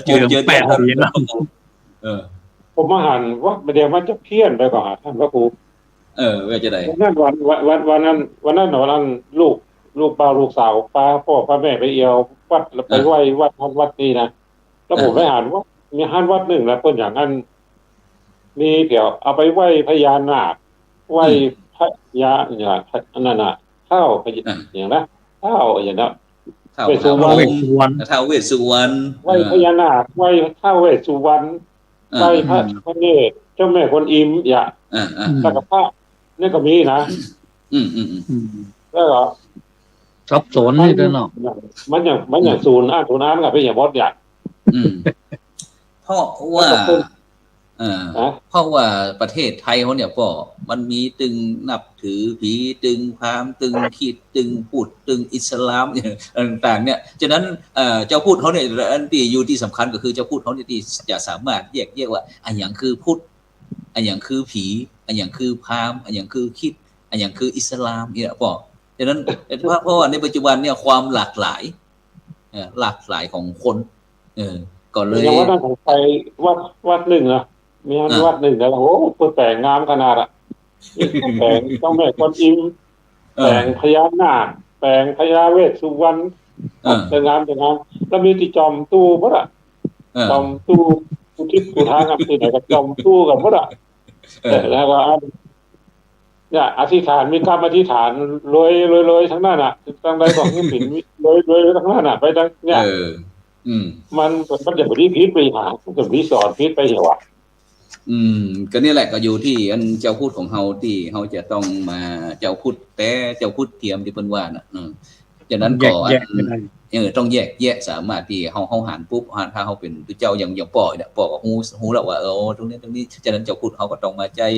เจิญ เจิญ แปดปี๋แล้ว เออ ผมมาหันว่าเดี๋ยวมันจะเพี้ยนไปก่อน ท่านพระครู เออ ว่าจะได วันนั้น วัน วัน วัน วันนั้น วันนั้น วันนั้นลูก ลูกบ่าวลูกสาวปาป้อปาแม่ไปเอี่ยววัด แล้วไป อ่า ไหว้วัดนั้นวัดนี้นะ แล้วผม อ่า ไปหันว่า มีหันวัดนึ่งนะ เปิ้นอย่างนั้น มีเดี๋ยวเอาไปไหว้พญานาค ไหว้ อืม พญา เนี่ย อันนั้นน่ะ ท้าวพญา อ่า อย่างนะ ท้าวอย่างนะ ท้าว เวสสุวรรณ ท้าวเวสสุวรรณ ท้าวเวสสุวรรณ ไหว้ อ่า พญานาค ไหว้ท้าวเวสสุวรรณ อ่า ไหว้พระ อืม พิฆเนศ เจ้าแม่กวนอิม อย่าง อ่า อ่า แล้วก็พระนี่ก็มีนะ อืม อืม อืม อืม แล้วก็ สับสนนี่ด้วยเนาะ มันอย่าง มันอย่าง อืม ศูนย์ อ่ะ ศูนย์ อ่านกับเป็นอย่างมดอย่าง อืม เพราะว่า แล้วก็เป็น เออ ฮะ เพราะว่าประเทศไทยเฮาเนี่ยป้อ มันมีตึงนับถือผี ตึงพราหมณ์ ตึงคริสต์ ตึงพุทธ ตึงอิสลาม ต่างๆ เนี่ย ฉะนั้น เอ่อ เจ้าพุทธเฮาเนี่ย อันตี้อยู่ตี้สำคัญก็คือเจ้าพุทธเฮาเนี่ยตี้จะสามารถแยกแยะว่า อะหยังคือพุทธ อะหยังคือผี อะหยังคือพราหมณ์ อะหยังคือคริสต์ อะหยังคืออิสลามเนี่ยป้อ ฉะนั้น เพราะ เพราะว่าในปัจจุบันเนี่ยความหลากหลาย เอ่อ หลากหลายของคน เออ ก็เลย อย่างวันนั้นผมไปวัด วัดนึ่งนะ มี อ่า วัดนึ่งแล้ว โอ้ เปิ้นแป๋งงามขนาดอะ แป๋งเจ้าแม่กวนอิม เออ แป๋งพญานาค แป๋งพญาเวสสุวรรณ เออ จะงาม จะงาม แล้วมีตี้จ่อมตู้หมดอะ เออ จ่อมตู้ อุทิศกู้ตางอะ ตี้ไหนก็จ่อมตู้กั๋นหมดอะ เออ แล้วก็อัน เนี่ย อธิษฐาน มีกำอธิษฐานรวยๆๆ ตังนั้นน่ะ ตังใดก็หื้อเป๋นรวยๆ ตังนั้นน่ะ ไปตังเนี่ย เออ อืม มัน มันจะบ่ดีผิดไปหา มันจะบ่ดีสอนผิดไปเหียว่ะ อืม ก็นี่แหละ ก็อยู่ตี้อันเจ้าพุทธของเฮา ตี้เฮาจะต้องมาเจ้าพุทธแต๊ เจ้าพุทธเตียมตี้เปิ้นว่าน่ะ อืม ฉะนั้นก็ แยกแยะ อัน ไม่ได้ เออ ต้องแยกแยะ สามารถตี้เฮา เฮาหันปุ๊บ หัน ถ้าเฮาเป๋นตุ๊เจ้าอย่าง อย่างป้อเนี่ย ป้อก็ฮู้ ฮู้แล้วว่า เออ ตรงนี้ ตรงนี้ ฉะนั้นเจ้าพุทธเฮาก็ต้องมาใจ๊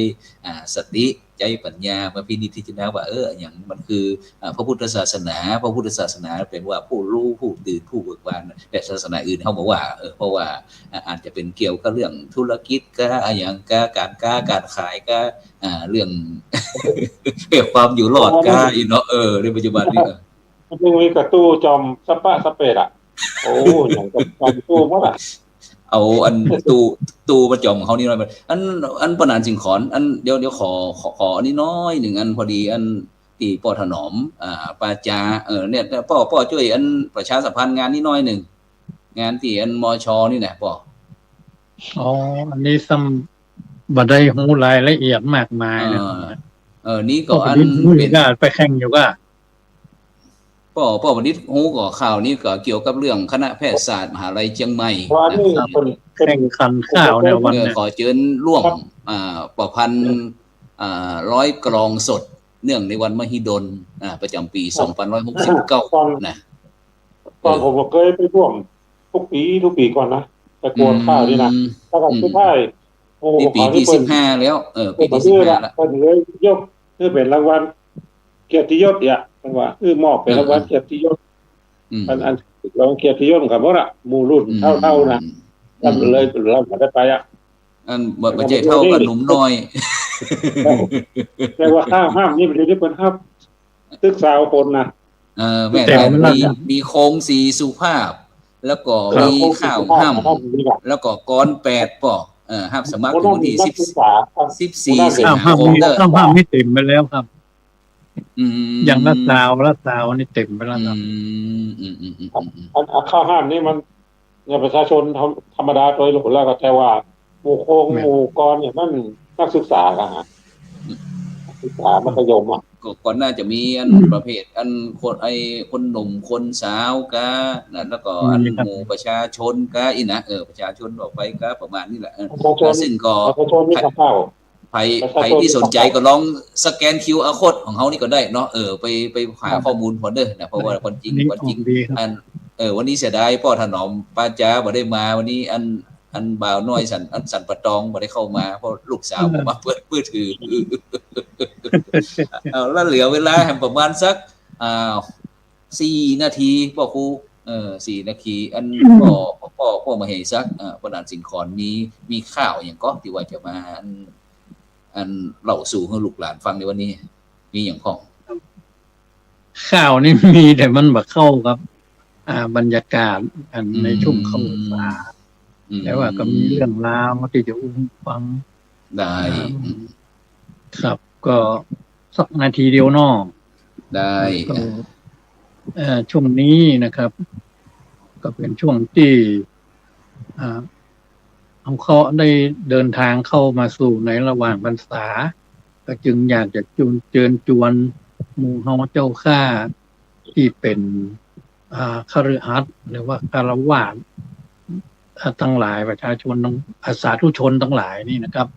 อ่า สติ ใจ๊ปัญญามาพินิจพิจารณาว่า เออ อะหยังมันคือ อ่า พระพุทธศาสนา พระพุทธศาสนาแป๋ว่าผู้ฮู้ ผู้ตื่น ผู้เบิกบาน แต่ศาสนาอื่นเฮาบ่ว่า เออ เพราะว่า อ่า อาจจะเป๋นเกี่ยวกับเรื่องธุรกิจกา อะหยังกา ก๋านกา ก๋านขายกา อ่า เรื่อง เรื่องความอยู่รอดกา อีเนาะ เออ ในปัจจุบันนี้ เออ มันยังมีกระตู้จ่อมสะปะสะเปดอะ โอ้ อย่างกับจ่อมตู้หมดอะ เอาอันตู้ ตู้มาจ่อมเฮานี่หน้อย อัน อันป้อหนานสิงขอน อัน เดี๋ยว เดี๋ยวขอ ขอ ขออันนี้หน้อยนึ่ง อันพอดี อันตี้ป้อถนอม อ่า ปาจา เออ เนี่ย ป้อ ป้อจ้วยอันประชาสัมพันธ์งานนี้หน้อยนึ่ง งานตี้อัน มช นี่นะป้อ อ๋อ อันนี้ซ้ำบ่ได้ฮู้รายละเอียดมากมายนะ เออ เออ นี่ก็ ก็อัน ฮู้อยู่ เป๋น ก้า ไปแข่งอยู่ก้า ป้อ ป้อประดิษฐ์ฮู้ก่อข่าวนี้ก็เกี่ยวกับเรื่องคณะแพทยศาสตร์มหาลัยเจียงใหม่ ว่านี่ นะครับ เปิ้น เปิ้น แข่งขันข่าวในวันเนี่ย เออ ขอเจิญร่วม ครับ อ่า ประพันธ์ อ่า ร้อยกลองสด เนื่องในวันมหิดล อ่า ประจ๋ำปี๋ สองปันร้อยหกสิบเก้า นะ ตอน เออ ผมก็เกยไปร่วมกู้ปี๋กู้ปี๋ก่อนนะ ไปกวนข่าวนี่นะ อืม แล้วก็สุดท้าย อืม โอ้ นี่ปี๋ตี้สิบห้าแล้ว เออ ปี๋ตี้สิบห้าแล้ว เปิ้นเลยยก คือเป๋นรางวัลเกียรติยศเนี่ย เปิ้นว่า เออ มอบเป๋นรางวัลเกียรติยศ อืม อัน อันรางวัลเกียรติยศกับพวกละ หมู่รุ่นเฒ่าๆ นะ อืม แล้วเลย อืม เราบ่ได้ไปอะ อันบ่ บ่ใจ้เฒ่ากับหนุ่มน้อย แต่ว่าข้าวห้ามนี่ เดี๋ยวนี้เปิ้นฮับ ศึกษาคนนะ เออ แม่น เต็ม แม่น มี มีโคงศรีสุภาพ แล้วก็ ครับ มีข้าวห้าม แล้วก็กรแปดป้อ เออ ฮับสมัคร คนนั้น วันตี้ มีนักศึกษา สิบ สิบสี่ สิงหาคมเด้อ ข้าวห้ามนี่เต็มไปแล้วครับ อืม อย่างละซาว ละซาวนี่เต็มไปแล้วครับ อืม อืม อืม อืม อืม อัน อันข้าวห้ามนี่มัน เนี่ย ประชาชนธรรม- ธรรมดาโดยรวมแล้วก็ แต่ว่าหมู่โคง แม่น หมู่กรเนี่ย มันนักศึกษาอะฮะ อืม นักศึกษามัธยมอะ ก็ ก็น่าจะมีอัน อืม ประเภทอันคน ไอ้คนหนุ่มคนสาวกานะ แล้วก็อัน มีครับ หมู่ประชาชนกาอี้นะ เออ ประชาชนทั่วไปกาประมาณนี้แหละ เออ ประชาชน ซึ่งก็ ประชาชนนี่ก็เข้า ใผ ประชาชน ใผตี้สนใจ๋ก็ลองสแกน QR code ของเฮานี่ก็ได้เนาะ เออ ไป ไปหาข้อมูลพร้อมเด้อนะ เพราะว่าความจริง นี่ ความจริง ของดีครับ อัน เออ วันนี้เสียดายป้อถนอมปาจาบ่ได้มา วันนี้อัน อันบ่าวน้อยสัน อันสันปะตองบ่ได้เข้ามา เพราะลูกสาว เออ ผมมาเปิดมือถือ เอา แล้วเหลือเวลาแหมประมาณสัก อ่า สี่นาทีป้อครู เออ สี่นาที อัน อืม ป้อ ป้อ ป้อมเหสัก เอ่อ ป้อหนานสิงขอน มี มีข่าวอะหยังก่อตี้ว่าจะมา อัน อันเล่าสู่หื้อลูกหลานฟังในวันนี้ มีอะหยังพ่อง ข่าวนี่มี แต่มันบ่เข้ากับ อ่า บรรยากาศอันใน อืม ช่วงเข้าพรรษา อืม แต่ว่าก็มีเรื่องราวตี้จะอู้ฟัง ได้ อ่า อืม ครับ ก็สักนาทีเดียวเนาะ ได้ ก็ อ่ะ เอ่อ ช่วงนี้นะครับ ก็เป๋นช่วงตี้ อ่า เฮาก็ได้เดินตางเข้ามาสู่ในระหว่างพรรษา ก็จึงอยากจะจูน- เจิญจวนหมู่เฮาเจ้าข้าตี้เป๋น อ่า คฤหัสถ์ หรือว่าฆราวาส อ่า ตังหลาย ประชาชนตัง- อ่า สาธุชนตังหลายนี่นะครับ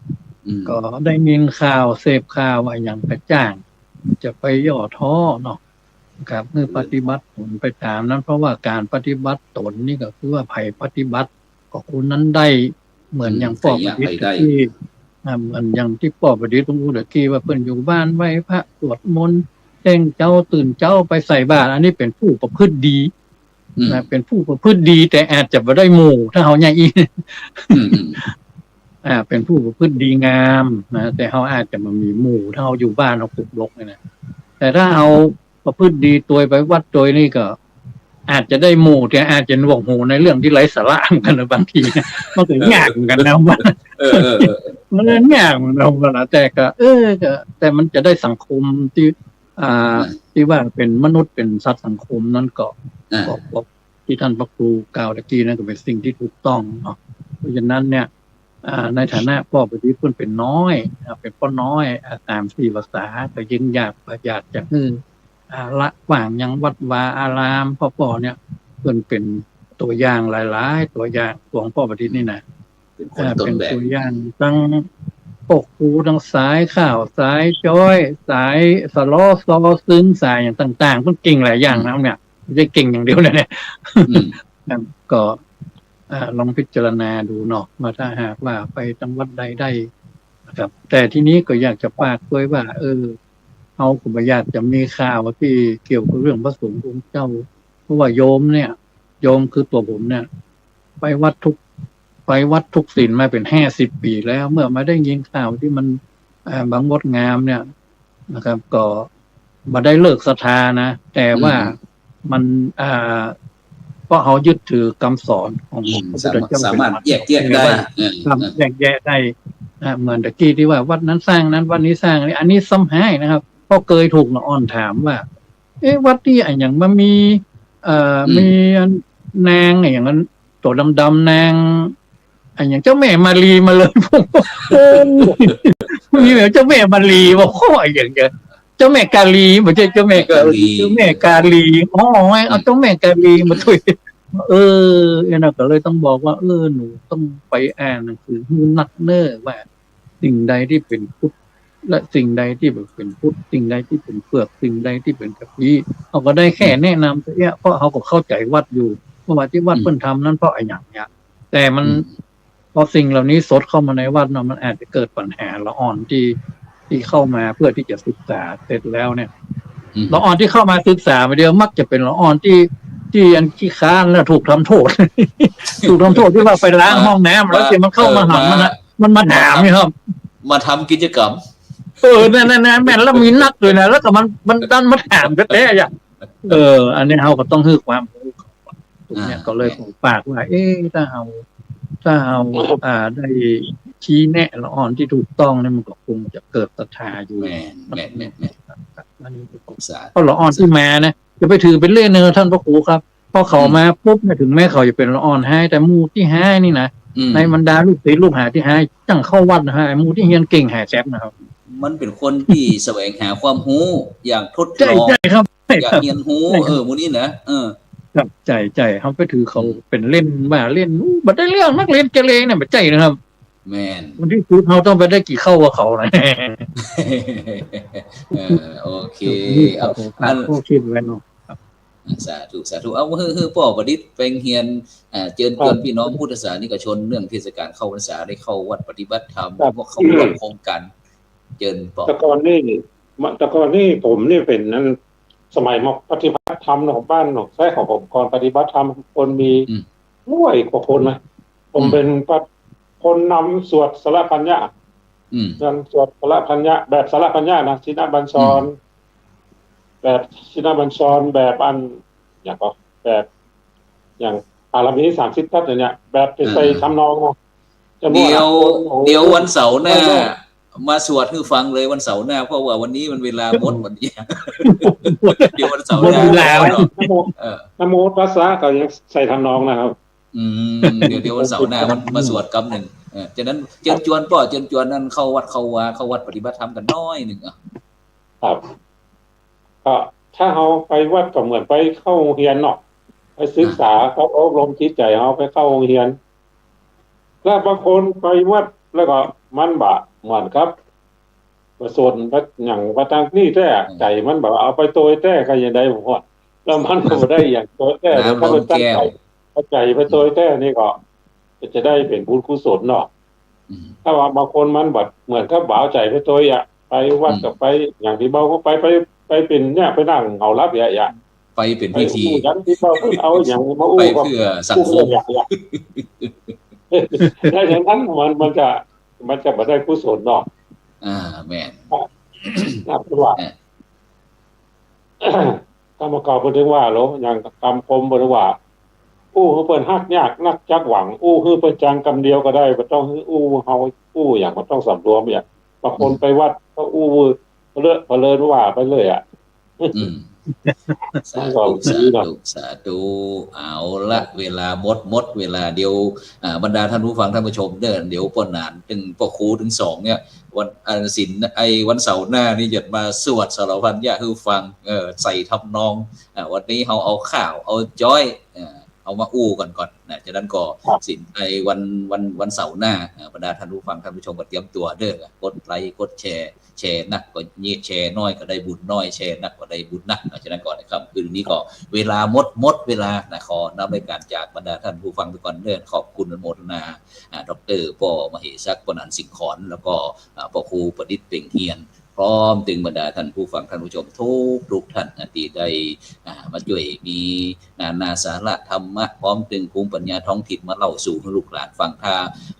อืม ก็ได้ยินข่าว เสพข่าวอะหยังกระจ่าง จะไปย่อท้อเนาะ ครับ เพื่อปฏิบัติตนไปต๋ามนั้น เพราะว่าก๋านปฏิบัติตนนี่ก็คือว่าใผปฏิบัติก็คนนั้นได้ เหมือนอย่างป้อประดิษฐ์ตะกี้ อ่า เหมือนอย่างตี้ป้อประดิษฐ์อู้ตะกี้ว่าเปิ้นอยู่บ้านไหว้พระสวดมนต์ เต้งเจ๊าตื่นเจ๊าไปใส่บาตร อันนี้เป๋นผู้ประพฤติดี อืม นะ เป๋นผู้ประพฤติดี แต่อาจจะบ่ได้หมู่ ถ้าเฮาอย่างอี้ อืม อืม อ่า เป๋นผู้ประพฤติดีงามนะ แต่เฮาอาจจะบ่มีหมู่ ถ้าเฮาอยู่บ้านเฮาปุกรกเนี่ยนะ แต่ถ้าเฮาประพฤติดีตวยไปวัดตวยนี่ก็ อาจจะได้หมู่ แต่อาจจะหนวกหูในเรื่องตี้ไร้สาระเหมือนกั๋นนะ บางทีนะ มันก็ยากเหมือนกั๋นนะว่า เออ เออ เออ มันก็ยากเหมือนกั๋นนะ แต่ก็ เออ ก็ แต่มันจะได้สังคมตี้ อ่า อ่า ตี้ว่าเป๋นมนุษย์ เป๋นสัตว์สังคมนั้นก็ อ่า ก็ ก็ตี้ต้านพระครูกล่าวตะกี้นั้นก็เป๋นสิ่งตี้ถูกต้องเนาะ เพราะฉะนั้นเนี่ย อ่า ในฐานะป้อประดิษฐ์เปิ้นเป๋นน้อย อ่า เป๋นป้อน้อย อ่า สามสี่ภาษา ก็ยิ่งอยาก อยากจะหื้อ อ่า ละกว้างยังวัดวาอาราม เพราะป้อเนี่ยเปิ้นเป๋นตั๋วอย่างหลายๆ ตั๋วอย่างของป้อประดิษฐ์นี่นะ เป๋นคน อ่า ต้นแบบ เป๋นตั๋วอย่างตังป้อครู ตังสายข้าว สายจ๊อย สายสะลอซอซึง สายอย่างต่างๆ เปิ้นเก่งหลายอย่างนะ อืม เนี่ย บ่ใจ้เก่งอย่างเดียวนะเนี่ย อืม ครับ ก็ อ่า ลองพิจารณาดูเนาะ ว่าถ้าหากว่าไปตังวัดใดได้นะครับ แต่ทีนี้ก็อยากจะฝากตวยว่า เออ เฮาก็บ่อยากจะมีข่าวตี้เกี่ยวกับเรื่องพระสงฆ์องค์เจ้า เพราะว่าโยมเนี่ย โยมคือตั๋วผมเนี่ย ไปวัดทุก ไปวัดทุกศีลมาเป๋นห้าสิบปี๋แล้ว เมื่อมาได้ยินข่าวตี้มัน อ่า บ่งดงามเนี่ยนะครับ ก็บ่ได้เลิกศรัทธานะ แต่ว่า อืม มัน อ่า เพราะเฮายึดถือกำสอนของ อืม พระพุทธเจ้า สามารถ สามารถแยกแยะได้ เออ ครับ เออ แยกแยะได้ อ่า เหมือนตะกี้ตี้ว่าวัดนั้นสร้างนั้น วัดนี้สร้างนี้ อันนี้ซ้ำฮ้ายนะครับ เพราะเกยถูกละอ่อนถามว่า เอ๊ะ วัดนี้อะหยังมามี เอ่อ อืม มีอันนางอะหยังอันตั๋วดำๆ นาง อะหยังเจ้าแม่มาลีมาเลย ผมว่า โอ้ มีแบบเจ้าแม่มาลี บ่า ข้ออะหยังจะ เจ้าแม่กาลี บ่ใจ้เจ้าแม่กาลี กาลี เจ้าแม่กาลี อ๋อ เอาเจ้าแม่กาลีมาตวย เออ เนี่ยนะ ก็เลยต้องบอกว่า เออ หนูต้องไปอ่านหนังสือหื้อนักเน่อว่า สิ่งใดตี้เป๋นพุทธ และสิ่งใดตี้บ่เป๋นพุทธ สิ่งใดตี้เป๋นเปือก สิ่งใดตี้เป๋นกะพี เฮาก็ได้แค่ อืม แนะนำเสีย เพราะเฮาก็เข้าใจ๋วัดอยู่ เพราะว่าตี้วัด อืม เปิ้นทำนั้นเพราะอะหยังเนี่ย แต่มัน อืม พอสิ่งเหล่านี้สดเข้ามาในวัดเนาะ มันอาจจะเกิดปัญหาละอ่อนตี้ ตี้เข้ามาเพื่อตี้จะศึกษาเสร็จแล้วเนี่ย อืม ละอ่อนตี้เข้ามาศึกษามาเดียว มักจะเป๋นละอ่อนตี้ ตี้อันขี้ค้านแล้วถูกทำโทษ ถูกทำโทษตี้ว่าไปล้างห้องน้ำ แล้วตี้มันเข้ามาหันมันนะ เออ มา มันมาถามนี่ครับ มาทำกิจกรรม เออ นั่น นั่น นั่น แม่นแล้วมีนักตวยนะ แล้วก็มัน มันดันมาถามแต๊ๆ อะ เออ อันนี้เฮาก็ต้องหื้อความรู้ ตรงเนี้ย อ่า ก็เลย เนี่ย ขอฝากว่า เอ๊ะ ถ้าเฮา ถ้าเฮา อ่า ได้ชี้แนะละอ่อนตี้ถูกต้องเนี่ย มันก็คงจะเกิดศรัทธาอยู่ แม่น แม่น แม่น แม่น อันนี้ก็ สาธุ เพราะละอ่อนตี้มานะ จะไปถือเป๋นเล่นเน่อ ท่านพระครูครับ พอเขา อืม มาปุ๊บเนี่ย ถึงแม้เขาจะเป๋นละอ่อนฮ้าย แต่หมู่ตี้ฮ้ายนี่นะ อืม ในบรรดาลูกศิษย์ลูกหาตี้ฮ้าย จั่งเข้าวัดนะฮะ หมู่ตี้เฮียนเก่งหาแซบนะครับ มันเป๋นคนตี้แสวงหาความรู้ อยากทดลอง ใจ้ ใจ้ครับ ใจ้ครับ อยากเฮียนรู้ ใจ้ครับ เออ หมู่นี้นะ เออ ครับ ใจ้ ใจ้ เฮาไปถือเขา อืม เป๋นเล่นว่าเล่น อู้ บ่ได้เรื่อง นักเรียนเกเรเนี่ย บ่ใจ้นะครับ แม่น วันที่สุดเฮาต้องไปได้กี่เข้ากับเขานะ เออ โอเค นี่ เอา เอา เอา โอเคไว้เนาะ ครับ สาธุ สาธุ เอา หื้อ หื้อป้อประดิษฐ์เป่งเฮียน อ่า เจิญจวน ครับ พี่น้องพุทธศาสนิกชน เรื่องเทศกาลเข้าพรรษา ได้เข้าวัดปฏิบัติธรรม ครับ พวกเข้าร่วมโครงการ เจิญป้อ แต่ก่อนนี่ มา แต่ก่อนนี่ผมนี่เป๋นนั้น สมัยมาปฏิบัติธรรมเนาะ บ้านเนาะ ใช้ของผมก่อนปฏิบัติธรรม คนมี อืม ร้อยกว่าคนนะ ผม อืม เป๋นปะ คนนำสวดสละพัญญะ อืม นำสวดสละพัญญะ แบบสละพัญญะนะ ชินบัญชร อืม แบบชินบัญชร แบบอัน อย่างก็ แบบ อย่างปารมีสามสิบทัศน์เนี่ย แบบไปใส่ อ่า ทำนองนะ จำนวน เดี๋ยว คน โอ้โห เดี๋ยววันเสาร์หน้า ได้ มาสวดหื้อฟังเลยวันเสาร์หน้า เพราะว่าวันนี้มันเวลาหมด วันนี้ เดี๋ยววันเสาร์หน้า หมดเวลาแล้ว เนาะ นะโม เออ นะโมตัสสะก็ยังใส่ทำนองนะครับ อืม เดี๋ยว เดี๋ยววันเสาร์หน้ามันมาสวดกำนึ่ง เออ ฉะนั้นเจิญจวนป้อ เจิญจวนนั่นเข้าวัดเข้าวา เข้าวัดปฏิบัติธรรมกั๋นหน้อยนึ่ง อ่ะ ครับ ก็ถ้าเฮาไปวัดก็เหมือนไปเข้าโฮงเฮียนเนาะ ไปศึกษา อ่า ก็อบรมจิตใจ๋เฮาไปเข้าโฮงเฮียน แล้วบางคนไปวัดแล้วก็มันบ่เหมือนกับ ประชาชน อย่างวัดตางนี่แต๊ อืม ใจ๋มันบ่เอาไปโตยแต๊ก็ยังได้บ่ แล้วมันก็บ่ได้อย่างโตยแต๊ น้ำ แล้วก็ไปตั้งใจ๋ ล้นแก้ว เอาใจ๋ไปโตยแต๊นี่ก็ จะได้เป๋นบุญกุศลเนาะ อืม ถ้าว่าบางคนมันแบบเหมือนกับบ่าวใจ๋ไปโตยอะ ไปวัด อืม ก็ไป อย่างตี้เบาก็ไป ไป ไปเป๋นเนี่ย ไปนั่งเหงาหลับเยียะ ไปเป๋นพิธี ไปอู้อย่างตี้เบา เอาอย่างมาอู้ ไปเปื้อสั่งสม อู้อย่างเยียะ ถ้าอย่างนั้นมัน มันจะ มันจะบ่ได้กุศลเนาะ อ่า แม่น นะ เพราะว่า อ่า กำเก่าเปิ้นถึงว่าโหละ อย่างกำกมเปิ้นว่า อู้หื้อเปิ้นฮักยากนักจักหวัง อู้หื้อเปิ้นจังกำเดียวก็ได้ บ่ต้องหื้ออู้เฮา อู้อย่างบ่ต้องสำรวมเนี่ย บางคน อืม ไปวัดก็อู้เผลอเผลินว่าไปเลยอะ อืม สาธุ สาธุ สาธุ เอาละ เวลาหมด หมดเวลา เดี๋ยว อ่า บรรดาท่านผู้ฟังท่านผู้ชมเด้อ เดี๋ยวป้อหนานตึงป้อครูตึงสองเนี่ย วัน อ่า ศีล ไอ้วันเสาร์หน้านี่จะมาสวดสารพันยะหื้อฟัง เออ ใส่ทำนอง อ่า วันนี้เฮาเอาข่าว เอาจ้อย เออ เอามาอู้กั๋นก่อนนะ ฉะนั้นก็ ครับ ศีล ไอ้วัน วัน วันเสาร์หน้า อ่า บรรดาท่านผู้ฟังท่านผู้ชมก็เตรียมตั๋วเด้อ กดไลก์ กดแชร์ แชร์นักก็เยียะ แชร์น้อยก็ได้บุญน้อย แชร์นักก็ได้บุญนัก ฉะนั้นก็ในค่ำคืนนี้ก็เวลาหมด หมดเวลานะ ขอนำรายการจากบรรดาท่านผู้ฟังไปก่อนเด้อ ขอบคุณอนุโมทนา อ่า ด็อกเตอร์ป้อมเหสัก ป้อหนาน สิงขร แล้วก็ อ่า ป้อครูประดิษฐ์ เพ็งเฮียน พร้อมตึงบรรดาท่านผู้ฟังท่านผู้ชมทุกๆท่านนะ ตี้ได้ อ่า มาจ้วยมี นานาสาระธรรมะ พร้อมตึงภูมิปัญญาท้องถิ่นมาเล่าสู่หื้อลูกหลานฟัง ถ้า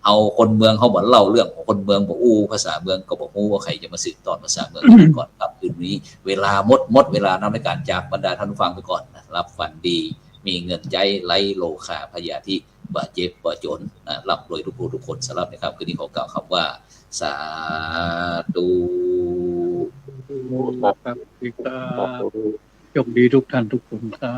เฮาคนเมืองเฮาบ่เล่าเรื่องของคนเมือง บ่อู้ภาษาเมือง ก็บ่ฮู้ว่าใผจะมาสืบทอดภาษาเมืองก่อนครับ คืนนี้เวลาหมด หมดเวลานำรายการจากบรรดาท่านผู้ฟังไปก่อนนะ หลับฝันดี มีเงินใจ๊ไร้โรคาพยาธิ บ่เจ็บบ่จ๋นนะ ร่ำรวยทุกผู้ทุกคน สำหรับในค่ำคืนนี้ขอกล่าวคำว่า สาธุ ครับ สวัสดีครับ โชคดีทุกท่านทุกคนครับ